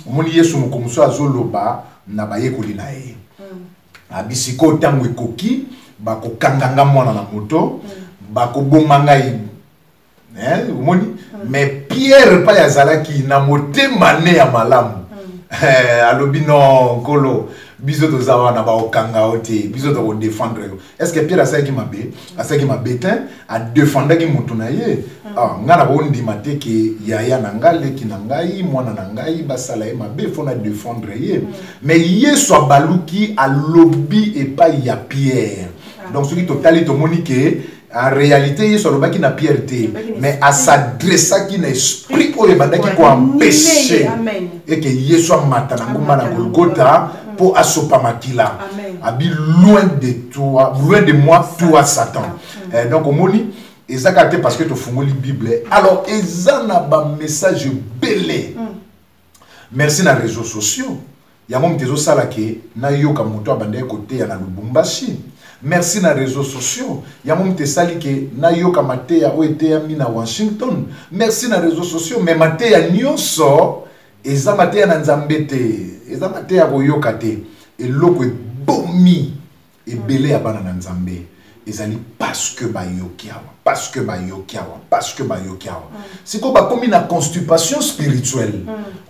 Omoni, Yesu moko mosusu azoloba na bayekoli na ye, abi: sikoyo ntango ekoki, bakokanga nga Mwana na Moto, bakoboma ngai. Omoni, mais Pierre pai azalaki na motema ne ya malamu, alobi: non, Nkolo, biso toza wana, bakokanga yo te, biso tokodefendre yo. Est ce que Pierre asalaki mabe? Asalaki mabe te, adefendaki moto na ye. Ah, ngai nakondima te ke yaya na ngai, leki na ngai, mwana na ngai basala ye mabe, faut na défendre ye. Mais Yesu abaluki, alobi epai ya Pierre. Donc soki totali, tomoni ke en réalité Yesu alobaki na Pierre te, mais as'adressaki na esprit oyo ebandaki koempêcher eke Yesu amata na ngomba na Golgota mpo asopa makila. Abi: loin de toi, loin de moi, toi Satan. Donc omoni, eza kaka te parce que tofungoli Bible. Alors eza na bamessage ebele, merci na réseaux sociaux. Yango moto ezosala ke nayoka moto abandaki koteya na Lubumbashi. Merci na réseaux sociaux. Yango moto esali ke nayoka mateya oyo eteyami na Washington. Merci na réseaux sociaux. Mais mateya nyonso eza mateya na Nzambe te, eza mateya koyoka te. Eloko ebomi ebele ya bana na Nzambe ezali parce que bayoki awa, parce que bayoki awa, parce que bayoki awa. Sikoyo bakomi na constipation spirituelle.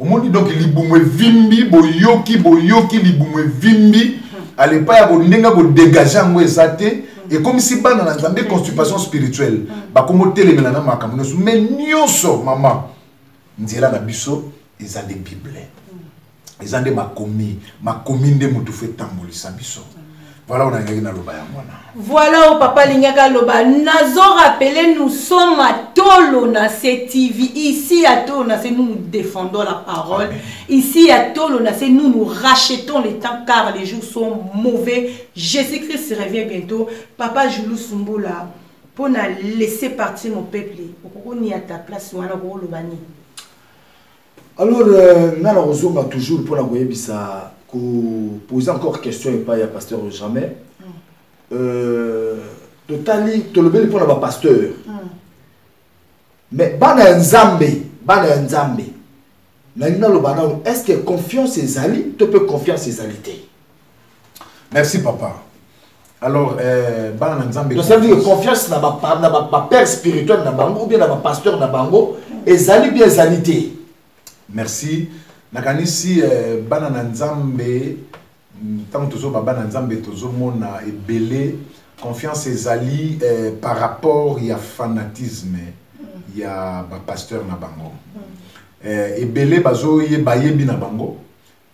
Omoni, donc libumu evimbi, boyoki, boyoki, libumu evimbi. Alepa ya ndenge kodégager yango eza te. Ekomisi bana na Nzambe constipation spirituelle, bakomi otelemela na makambo nyonso. Mais nyonso, mama, nzela na biso eza nde Bible, eza nde makomi. Makomi nde motu faut etambolisa biso. Voilà, oyo nalingaki naloba yango wana. Voilà oyo papa alingaki aloba. Nazo rappeler, nous sommes à Tolo na se TV. Ici à Tolo na se, nous nous défendons la parole. Amen. Ici à Tolo na se, nous nous rachetons le temps car les jours sont mauvais. Jésus-Christ revient bientôt. Papa Jules Sumbula, mpona laisser partir mon peuple, okokoni à ta place wana, okokoloba nini? Alors nga na kozonga toujours mpona koyebisa, koposer encore question epai ya pasteur Jamais. Totali, tolobeli mpona bapasteur, mais bana ya Nzambe, bana ya Nzambe, nalingi naloba nano: est ce que confiance ezali to mpe confiance ezali te? Merci papa. Alors bana na Nzambe, donc ça veut dire que confiance na bapère spirituel na bango ou bien na bapasteur na bango ezali bien, ezali te? Merci. Nakanisi bana na Nzambe, ntango tozoba bana Nzambe, tozomona ebele confiance ezali par rapport ya fanatisme ya bapasteur na bango. Ebele bazoyeba, bayebi na bango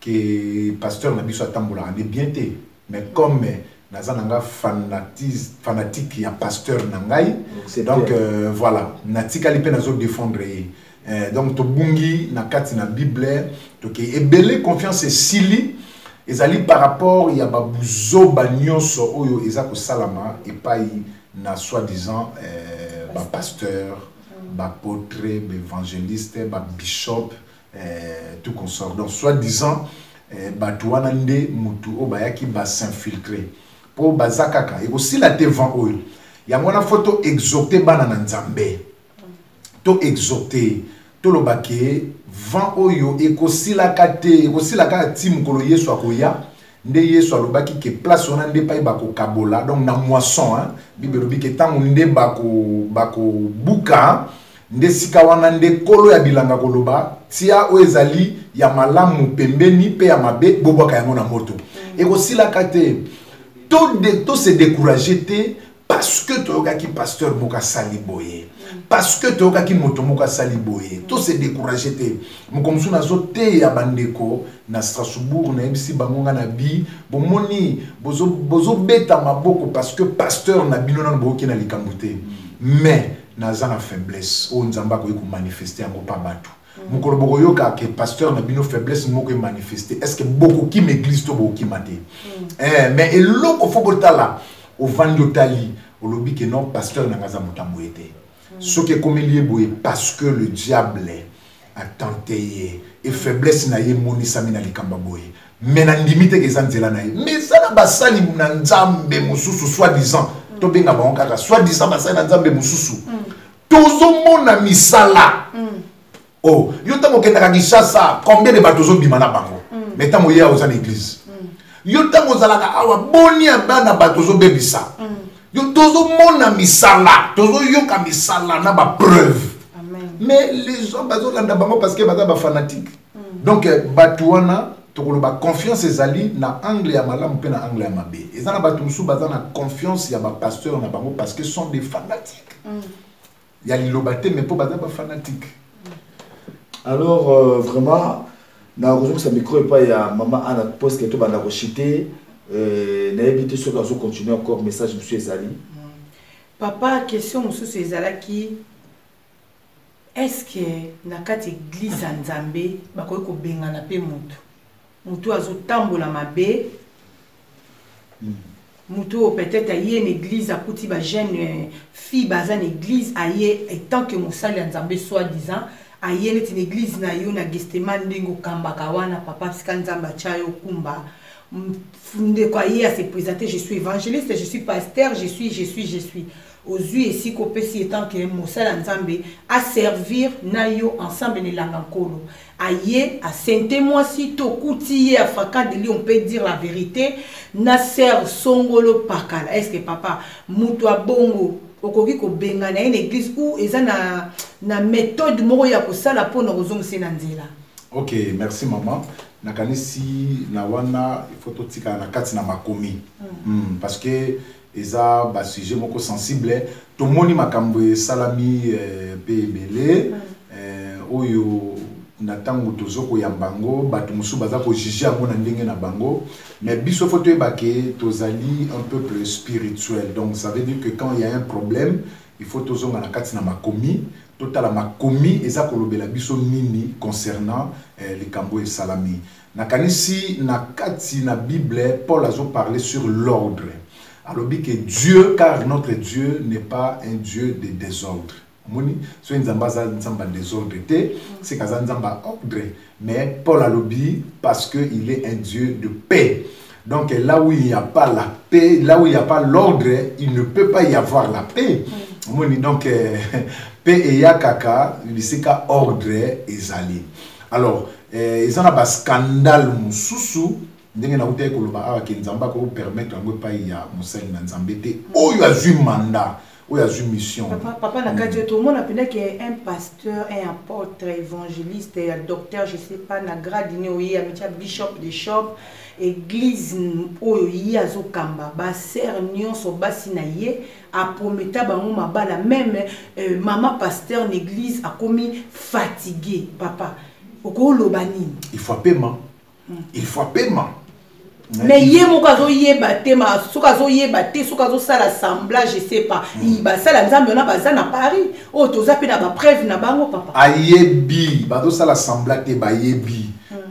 ke pasteur na biso atambolaka nde bien te, mais comme naza na nga fanatique ya pasteur na ngai, donc voilà, natikali mpe nazodéfendre ye. Donc tobungi na kati na Bible. Toke ebele confiance esili ezali par rapport ya babuzoba nyonso oyo eza kosalama epai na soi-disant bapasteur, baapôtre, baévangéliste, babishop, tout consort. Donc soi-disant bato wana nde mutu oyo bayaki bas'infiltrer mpo baza kaka ekosila te. Vent oyo Yango wana faut to exhorter bana na Nzambe. To exhorter, toloba ke vent oyo ekosilaka te, ekosila kaka ti mokolo Yesu akoya. Nde Yesu alobaki ke place wana nde pai bakokabola, donc na moisson, hein, Bible elobi ke ntango nde bakobuka, nde sika wana nde kolo ya bilanga koloba tia oyo ezali ya malamu pembeni pe ya mabe bobwaka yango na moto. Ekosilaka te. To se décourager te parce que toyokaki pasteur moko asali boye, parce que toyokaki moto moko asali boye, to se décourager te. Moko mosusu nazoteya bandeko na Strasbourg, nayebisi bango nga na bi bomoni bozobeta maboko parce que pasteur na bino nano boyoki na likambo te, mais naza na faiblesse oyo Nzambe akoki komanifeste yango pa bato. Mokolo bokoyoka ke pasteur na bino faiblesse moko emanifeste, est-ce que bokokima église to bokokima te? Mais eloko fo botala, ovandi otali, olobi ke non, pasteur na nga aza moto ya boye te. Soki ekomeli ye boye parce que le diable a tenté ye et faiblesse na ye emonisami na likambo ya boye, mais nandimi te ke eza nzela na ye. Mais eza na basali na Nzambe mosusu, soi-disant, tobenga bango kaka soi-disant basali na Nzambe mosusu, tozomona misala. Oh, yo ntango okendaka Kinshasa, combien de bato ozobima na bango? Mais ntango oyeya oza na église, yo ntango ozalaka awa, boni ya bana bato ozobebisa? Yo tozomona misala, tozoyoka misala na bapreuve, mais les gens bazolanda bango parce que baza bafanatique. Donc bato wana tokoloba confiance ezali na angle ya malamu mpe na angle ya mabe. Eza na bato mosusu baza na confiance ya bapasteur na bango parce que sont des fanatiques. Ya liloba te, mais mpo baza bafanatique. Alors vraiment nakozongisa micro epai ya mama Ana poske tobanda kochite. Nayebi te soki azocontinue encore message mosusu ezali. Papa, question mosusu ezalaki: est-ce que na kati église ya Nzambe bakoki kobengana mpe motu, motu azotambola mabe, motu oyo peut-être aye na église, akuti bajeune fille baza na église, aye etant que mosali ya Nzambe soi-disant, aye neti na église na yo na Gestema, ndenge okambaka wana papa, sika Nzambe atya yo kumba, ndeko aye ase présenter: "Je suis évangéliste, je suis pasteur, je suis, je suis, je suis." Ozwi esika, opesi etant que mosali ya Nzambe aservir na yo ensemble na elanga Nkolo, aye asente mwasi, tokuti ye afaka de lui, on peut dire la vérité, na sœur songolo pakala. Est ce que papa, moto abongo okoki kobengana ye na église ou eza na méthode moko ya kosala mpona kozongisa ye na nzela? Ok, merci mama. Nakanisi na wana il faut totikala na kati na makomi, parce que eza basujet moko sensible. Tomoni makambo esalami mpe ebele, oyo na ntango tozo koyamba yango, bato mosusu baza kojuge yango na ndenge na bango. Mais biso fo toyeba ke tozali un peuple spirituel. Donc ça veut dire que quand il y a un problème, il faut tozonga na kati na makomi, totala makomi eza kolobela biso nini concernant likambo esalami. Nakanisi na kati na Bible, Paul azoparler sur l'ordre. Alobi que Dieu, car notre Dieu n'est pas un Dieu de désordre. Omoni, soki Nzambe aza Nzambe ya désordre te, c'est qu'aza Nzambe ya ordre. Mais Paul alobi parce que il est un Dieu de paix. Donc là où il n'y a pas la paix, là où il n'y a pas l'ordre, il ne peut pas y avoir la paix. Omoni, donc paix eya kaka bisika ordre ezali. Alors eza na bascandale mosusu, ndenge nautaki koloba awa ke Nzambe akopermettre yango epai ya mosali na Nzambe te oyo azwi mandat, oyo azwi mission. Papa, papa, na kati oyo tomona mpenza ke un pasteur, un apôtre, évangéliste, ya docteur, je sais pas na grade nini, oye amitia bishop de shop, église oyo ye azokamba, basœur nyonso basi na ye aprometa bango mabala, même mama pasteur na église akomi fatigué. Papa, okoloba nini? Il faut apema, il faut apema. Mais ye moko azoyeba te, ma soki azoyeba te, soki azosala semblant, je sais pas. Basala Nzambe wana baza na Paris oyo, toza mpe na bapreuve na bango, papa. Ayebi, bazosala semblant te, bayebi.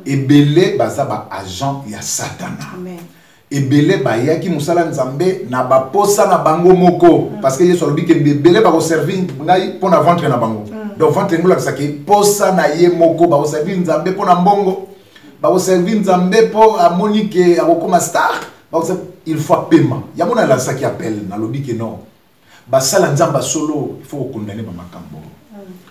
Ebele baza baagent ya Satana. Amen. Ebele bayaki mosala Nzambe na baposa na bango moko, parce que Yesu alobi ke ebele bakoservir ngai mpo na ventre na bango. Donc ventre yango olakisaki posa na ye moko. Bakoservir Nzambe mpo na mbongo, bakoservir Nzambe mpo amoni ke akokoma star. Il faut apema. Yango nalasaki appel, nalobi ke non. Basala Nzambe ya solo, il faut kokondane bamakambo,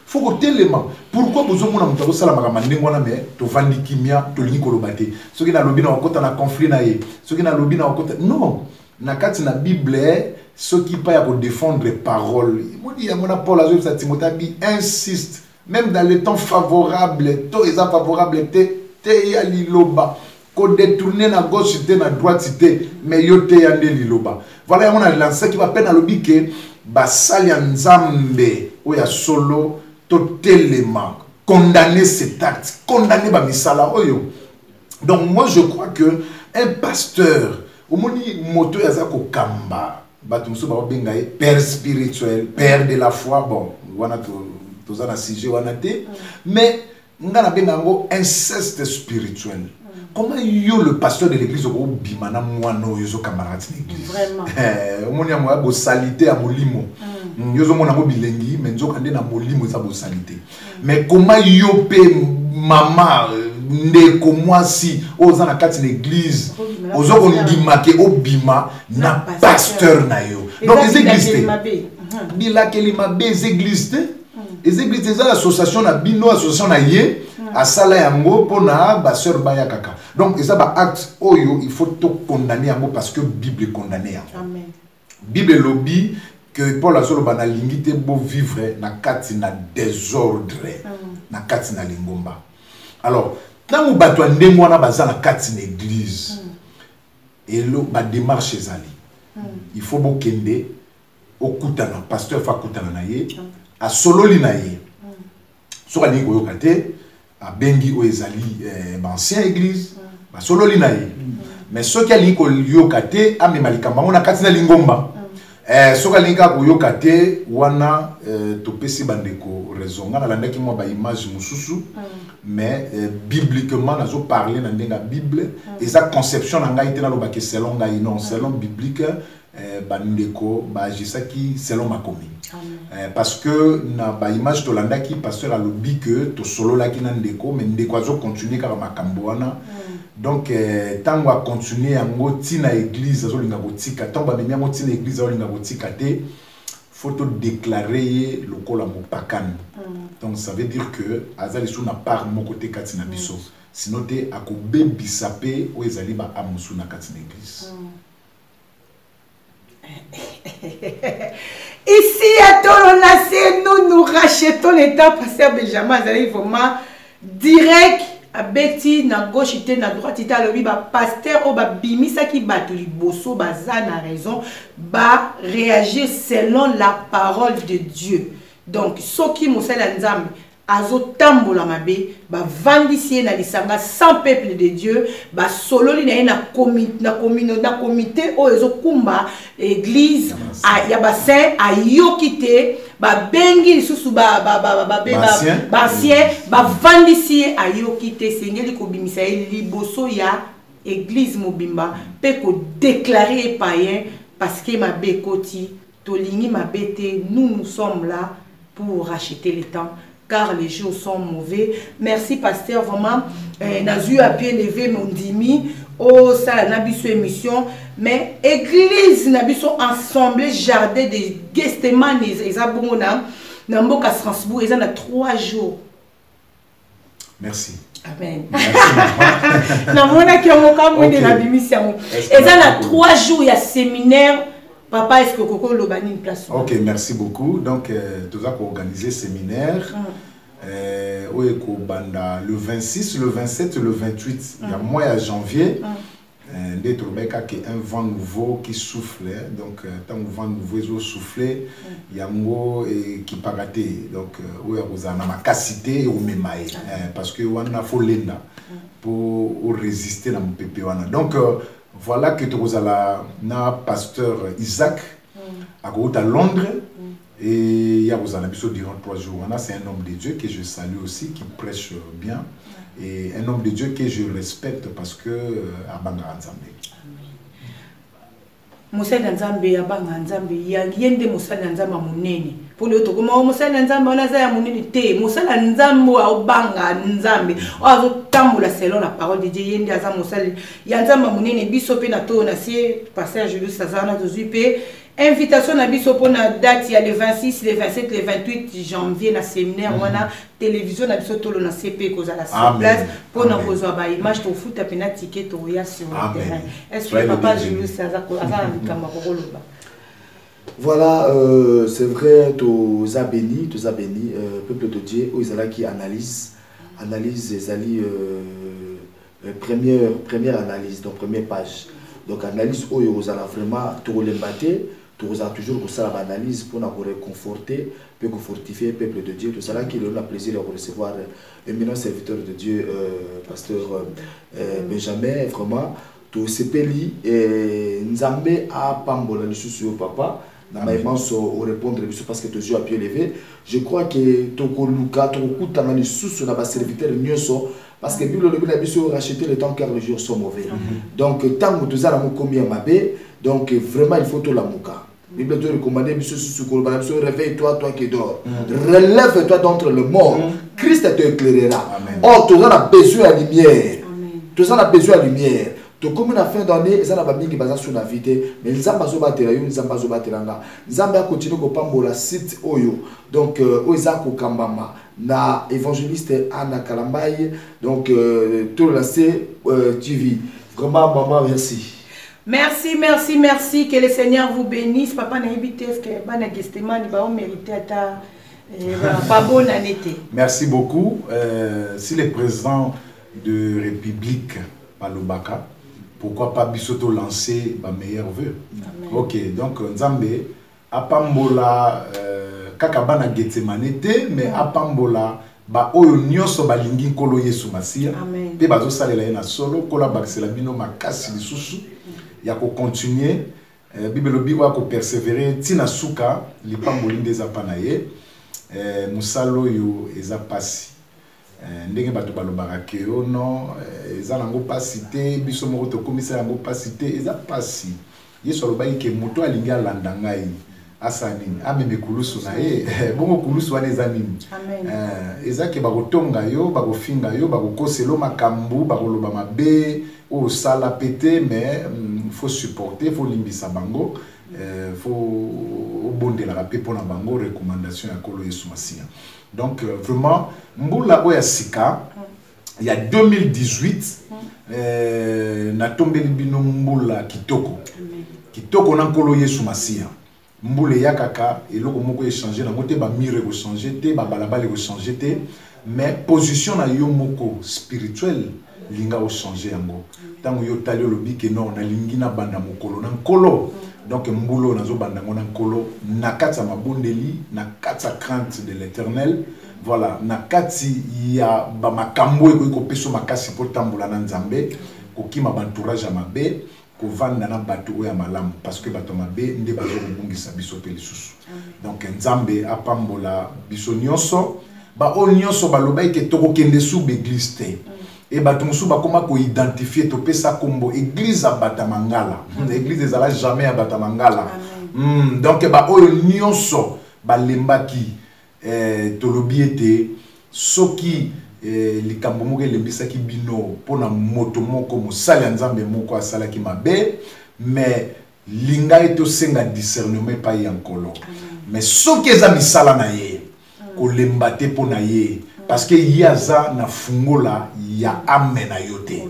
faut kotelema. Pourquoi bozomona moto azosala makambo ya ndenge wana, mais tovandi kimia, tolingi koloba te? Soki nalobi, na kokota na conflit na ye. Soki nalobi, na kokota non na kati na Bible. Soki pa ya kodéfendre parole, moni yango na Paul azoyebisa Timothée, abi insiste même dans le temps favorable to eza favorable te, teya liloba, kodétourne na gauche te, na droite te, mais yo teya nde liloba. Voilà, yango nalansaki bape, nalobi ke basali ya Nzambe oyo ya solo, totelema, condamner cet acte, condamner bamisala oyo. Donc moi, je crois que un pasteur, omoni moto oyo aza kokamba bato mosusu, bakobenga ye père spirituel, père de la foi. Bon, wana toza na sujet wana te, mais nga nabenga yango inceste spirituel. Comment yo, le pasteur de l'église, okobima na mwana oyo ozokamba na kati na église? Omoni yango ya bosali te ya molimo. Yo ozomona yango bilengi, mais nzoka nde na molimo eza bosali te. Mais comment yo mpe, mama, ndeko mwasi oyo oza na kati na église, oza kondima ke obima na pasteur na yo? Donc eza église te, bilakeli mabe. Eza église te, eza église te, eza association na bino, association na ye asala yango mpona basœur baya kaka. Donc eza baacte oyo il faut tokondamne yango, parce que Bible econdamne yango. Bible elobi que Paul azoloba: nalingi te bovivre na kati na désordre na kati na lingomba. Alors ntango bato ya ndenge wana baza na kati na église, elo badémarche ezali, il faut bokende okutana, pasteur fa akutana na ye, asololi na ye. Soki alingi koyoka te, abengi oyo ezali baancien église, basololi na ye. Mais soki alingi koyoka te, amema likambo yango na kati na lingomba. Soki alingi kaka koyoka te wana, topesi bandeko raison. Ngai nalandaki mwa baimage mosusu, mais bibliquement nazoparle na ndenge ya Bible, eza conception na ngai te. Nalobaki selon ngai, non, selon biblique, bandeko baagisaki selon makomi, parce que na baimage tolandaki, pasteur alobi ke tosololaki na ndeko, mais ndeko azocontinue kaka makambo wana. Donc ntango acontinue yango ntina église azolinga kotika, ntango bamemi yango ntina église azolinga kotika te, faut todéclare ye lokola mopakani. Donc ça veut dire que aza lisusu na part moko te kati na biso, sinon te akobebisa mpe oyo ezali baâme mosusu na kati na église. Ici à Toronacé, nous nous rachetons l'état. Pasteur Benjamin azali vraiment direct, abeti na gauche te, na droite te. Alobi bapasteur oyo babimisaki bato liboso baza na raison, baréagir selon la parole de Dieu. Donc soki mosali ya Nzambe azotambola mabe, bavandisi ye na lisanga sans peuple de Dieu, basololi na ye na comité oyo ezokumba église ya basaint, ayoki te, babengi lisusu baancien, bavandisi ye, ayoki te, esengeli kobimisa ye liboso ya église mobimba mpe kodéclare ye païen, parce que mabe ekoti. Tolingi mabe te. Nous, nous sommes là pour racheter le temps, car les jours sont mauvais. Merci pasteur, vraiment nazwi à pied levé mondimi osala na biso émission. Mais église na biso, Assemblée Jardin de Gethsémane, eza bongo na mboka Strasbourg, eza na 3 jours. Merci. Amen. Namonaki yango kamwende, nabimisi yango. Eza na 3 jours ya séminaire. Papa, est ce que okoki oloba nini place? Ok, merci beaucoup. Donc toza koorganiser séminaire oyo ekobanda le 26, le 27, le 28 ya mois ya janvier. Nde tolobaki kaka un vent nouveau qui souffle. Donc ntango vent nouveau ezosouffle, yango ekipaka te. Donc oyo akozala na makasi te, ekomema ye, parce que wana faut lenda mpo orésister na mopepe wana. Donc voilà que tokozala na pasteur Isaac, akouta Londres, et ya kozala biso durant 3 jours wana. C'est un homme de Dieu que je salue aussi, qui prêche bien, et un homme de Dieu que je respecte parce que abangaka Nzambe. Mosali na Nzambe abanga Nzambe, ye nde mosali na Nzambe ya monene. Mpo lelo tokoma o mosali na Nzambe wana aza ya monene te. Mosali ya Nzambe oyo aobanga Nzambe, oyo azotambola selon la parole de Dieu, ye nde aza mosali ya Nzambe ya monene. Biso mpe na toyo na se, pasteur Julius aza wana, tozwi mpe invitation na biso mpona date ya le 26, le 27, le 28 janvier na séminaire wana. Télévision na biso Tolo na se mpe ekozala sur place mpona kozwa baimage. Tofuta mpena ticket, toya sur le terrain. Est ce que papa Julius aza na likambo akokoloba? Voilà, c'est vrai, toza béni, toza béni, peuple de Dieu, oyo ezalaki analyse, analyse ezali première analyse, donc première page. Donc analyse oyo ozala vraiment tokolemba te, tokozala toujours kosala baanalyse mpona koreconforter mpe kofortifier peuple de Dieu. Tozalaki lelo na plaisir ya korecevoir éminent serviteur de Dieu, pasteur Benjamin. Vraiment tosepeli, Nzambe apambola lisusu yo papa na mayeba nyonso orépondre biso, parce que tozwi à pied levé. Je crois que tokoluka tokokutana lisusu na baserviteur nyonso, parce que Bible olobi na biso: racheter le temps car les jours sont mauvais. Donc ntango toza na mokomi ya mabe, donc vraiment il faut tolamuka. Bible te recommande biso susu koloba na biso: réveille toi, toi qui dors, relève toi d'entre le mort, Christ te éclairera. Or toza na besoin ya lumière, toza na besoin ya lumière. Tokomi na fin d'année, eza na bamingi baza su na vie te, mais Nzambe azobatela yo, Nzambe azobatela nga. Nzambe akontinue kopambola site oyo, donc oyo eza kokambama na évangéliste Anna Kalambai, donc Tolola Se TV. Vraiment maman, merci. Merci, merci, merci. Que le Seigneur vous bénisse. Papa nayebi te, est-ce que bana Gethsemane baomérite ata babonne année te? Merci beaucoup. Si le président de République balobaka, pourquoi pas biso to lancer ba meilleurs vœux? Ok, donc Nzambe apambola kaka bana Gethsemane te, mais apambola baoyo nyonso balingi Nkolo Yesu Masiya mpe bazosalela ye na solo. Nkolo abakisela bino makasi lisusu ya kocontinue. Bible elobi oyo akopersévérer ntina suka, lipamboli nde eza mpa na ye. Mosala oyo eza pasi. Ndenge bato balobaka ke o non, eza nango pasi te, biso moko tokomisa yango pasi te, eza pasi. Yesu alobaki ke moto alingi alanda ngai asala nini? Ameme kulusu na ye. Bongo kulusu wana eza nini? Eza ke bakotonga yo, bakofinga yo, bakokosela makambo, bakoloba mabe oyo osala pe te, mais faut supporter, faut limbisa bango, faut obondelaka mpe mpona bango, recommandation ya Nkolo Yesu Masiya. Donc vraiment mbula oyo ya sika ya 2018, natombeli bino mbula kitoko kitoko na Nkolo Yesu Masiya. Mbula eyakaka, eloko moko echange nango te, bamire ekochange te, babalabala ekochange te, mais position na yo moko spirituel linga ochange yango. Ntango yo tali, olobi ke non, nalingi nabanda mokolo na Nkolo. Donc mbula oyo nazobanda yango na Nkolo, na kati ya mabondeli, na kati ya crainte de l'Éternel, voilà, na kati ya bamakambo oyo ekoki kopesa makasi mpo tambola na Nzambe, kokima baentourage ya mabe, kovanda na bato oyo ya malamu, parce que bato ya mabe nde baza kobungisa biso mpe lisusu. Donc Nzambe apambola biso nyonso. Baoyo nyonso baloba ete tokokende su baeglise te, e bato mosusu bakóma koidentifie, topesa nkombo église ya bato ya mangala. Église ezala jamais ya bato ya mangala. Donc baoyo nyonso balembaki, tolobi ete soki likambo moko elembisaki bino mpona moto moko, mosali ya Nzambe moko asalaki mabe, mais linga ye, tosenga discernement epai ya Nkolo. Mais soki eza misala na ye, kolemba te mpo na ye, parce que ye aza na fungola ya âme na yo te.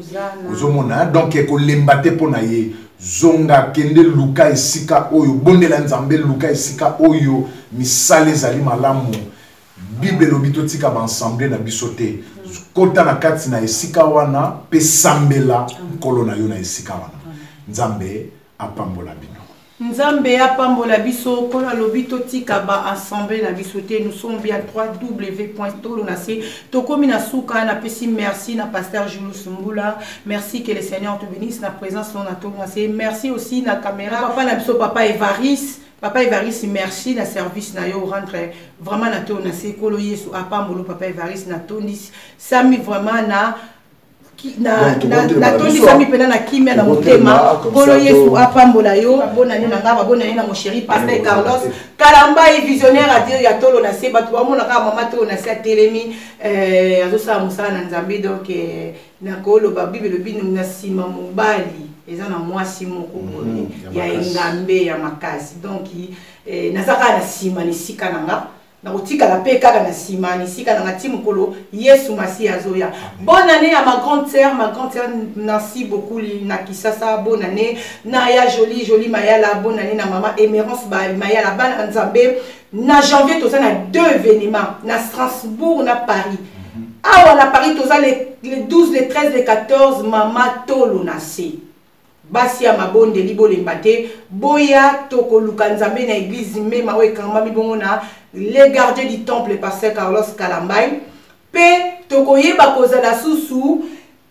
Ozomona? Donc kolemba te mpo na ye. Zonga, kende, luka esika oyo bondela Nzambe, luka esika oyo misala ezali malamu. Bible elobi totika baensemble na biso te. Kota na kati na esika wana mpe sambela Nkolo na yo na esika wana. Nzambe apambola bino. Nzambe apambola biso. Nkolo alobi totika baassemblée na biso te. Nous sommes bien 3w tolo na se. Tokomi na suka. Napesi merci na pasteur Julius Mbula. Merci, que le Seigneur te bénisse na présence na tolo na se. Merci aussi na caméra papa na biso, papa Evaris. Papa Evaris, merci na service na yo rendre vraiment na tolo na se. Nkolo Yesu apambolo papa Evaris. Na tondi sami vraiment na. Natondisami mpena na kimia na motema. Nkolo Yesu apambola yo. Babonane na nga, babonane na mon chéri pasteur Carlos Kalambai, visionnaire adir ya Tolo na Se. Bato bamona kaka mama Tolo na Se atelemi, azosala mosala na Nzambe. Donc nakoloba, Bible elobi na nsima mobali eza na mwasi moko boye ya engambe ya makasi. Donc naza kaka na nsima na esika na nga, nakotikala mpe kaka na nsima na esika na nga ti mokolo Yesu Masiya azoya. Bonne année à ma grande sœur, ma grande sœur Nancy Bokuli na Kisasa. Bonne année na ya Joli Joli Mayala. Bonne année na mama Émérance Mayala. Bana Nzambe, na janvier toza na deux événements, na Strasbourg, na Paris. Awa na Paris toza le 12, le 13, le 14. Mama Tolo na Se, basi ya mabondeli, bolemba te, boya. Tokoluka Nzambe na église Mema oyo ekangami bongo na les gardiens du temple, pasteur Carlos Kalambai. Mpe tokoyeba kozala susu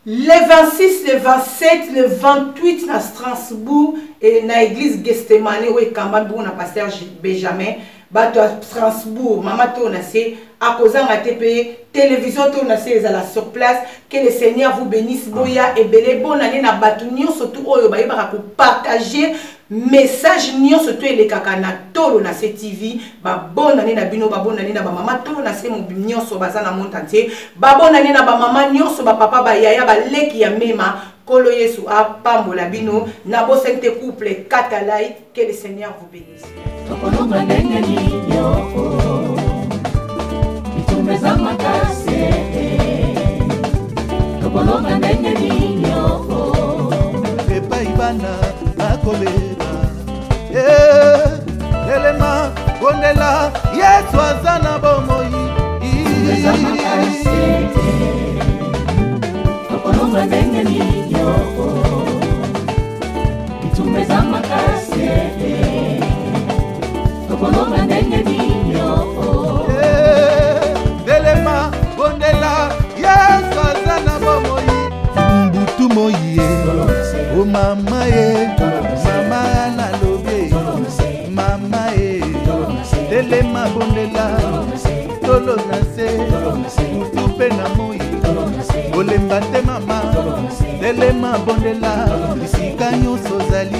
le 26, le 27, le 28 na Strasbourg e na église Gestemane oyo ekambami bongo na pasteur Benjamin. Bato ya Strasbourg, mama Tolo na Se akozanga te, mpe télévision Tolo na Se ezala sur place. Que le Seigneur vous bénisse. Boya ebele. Bonane na bato nyonso tu oyo bayebaka kopartage message nyonso to elekaka na Tolo na Se TV. Babonane na bino, babonane na bamama Tolo na Se mobim nyonso baza na monde entier, babonane na bamama nyonso, bapapa, bayaya, baleki ya Mema. Nkolo Yesu apambola bino. Nabosani te couple Katalai. Que le Seigneur vous bénisse. Tokolonga ndenge nini? Bitumba eza makasi. Tokolonga ndenge nini? Epai bana bakobeba, telema, bondela, Yesu aza na bomoi. Eza makasi. Tokolonga ndenge nini? Bitumba eza makasi. Tokolonga ndenge nini? Telema, bondela, Yesu aza na bomoi. Butu moi ye, o mama ye, mama nalobi, mama ye, telema, bondela, Tolo na Se, butu mpe na moi, kolemba te. Mama, telema, bondela, bisika nyonso ozali.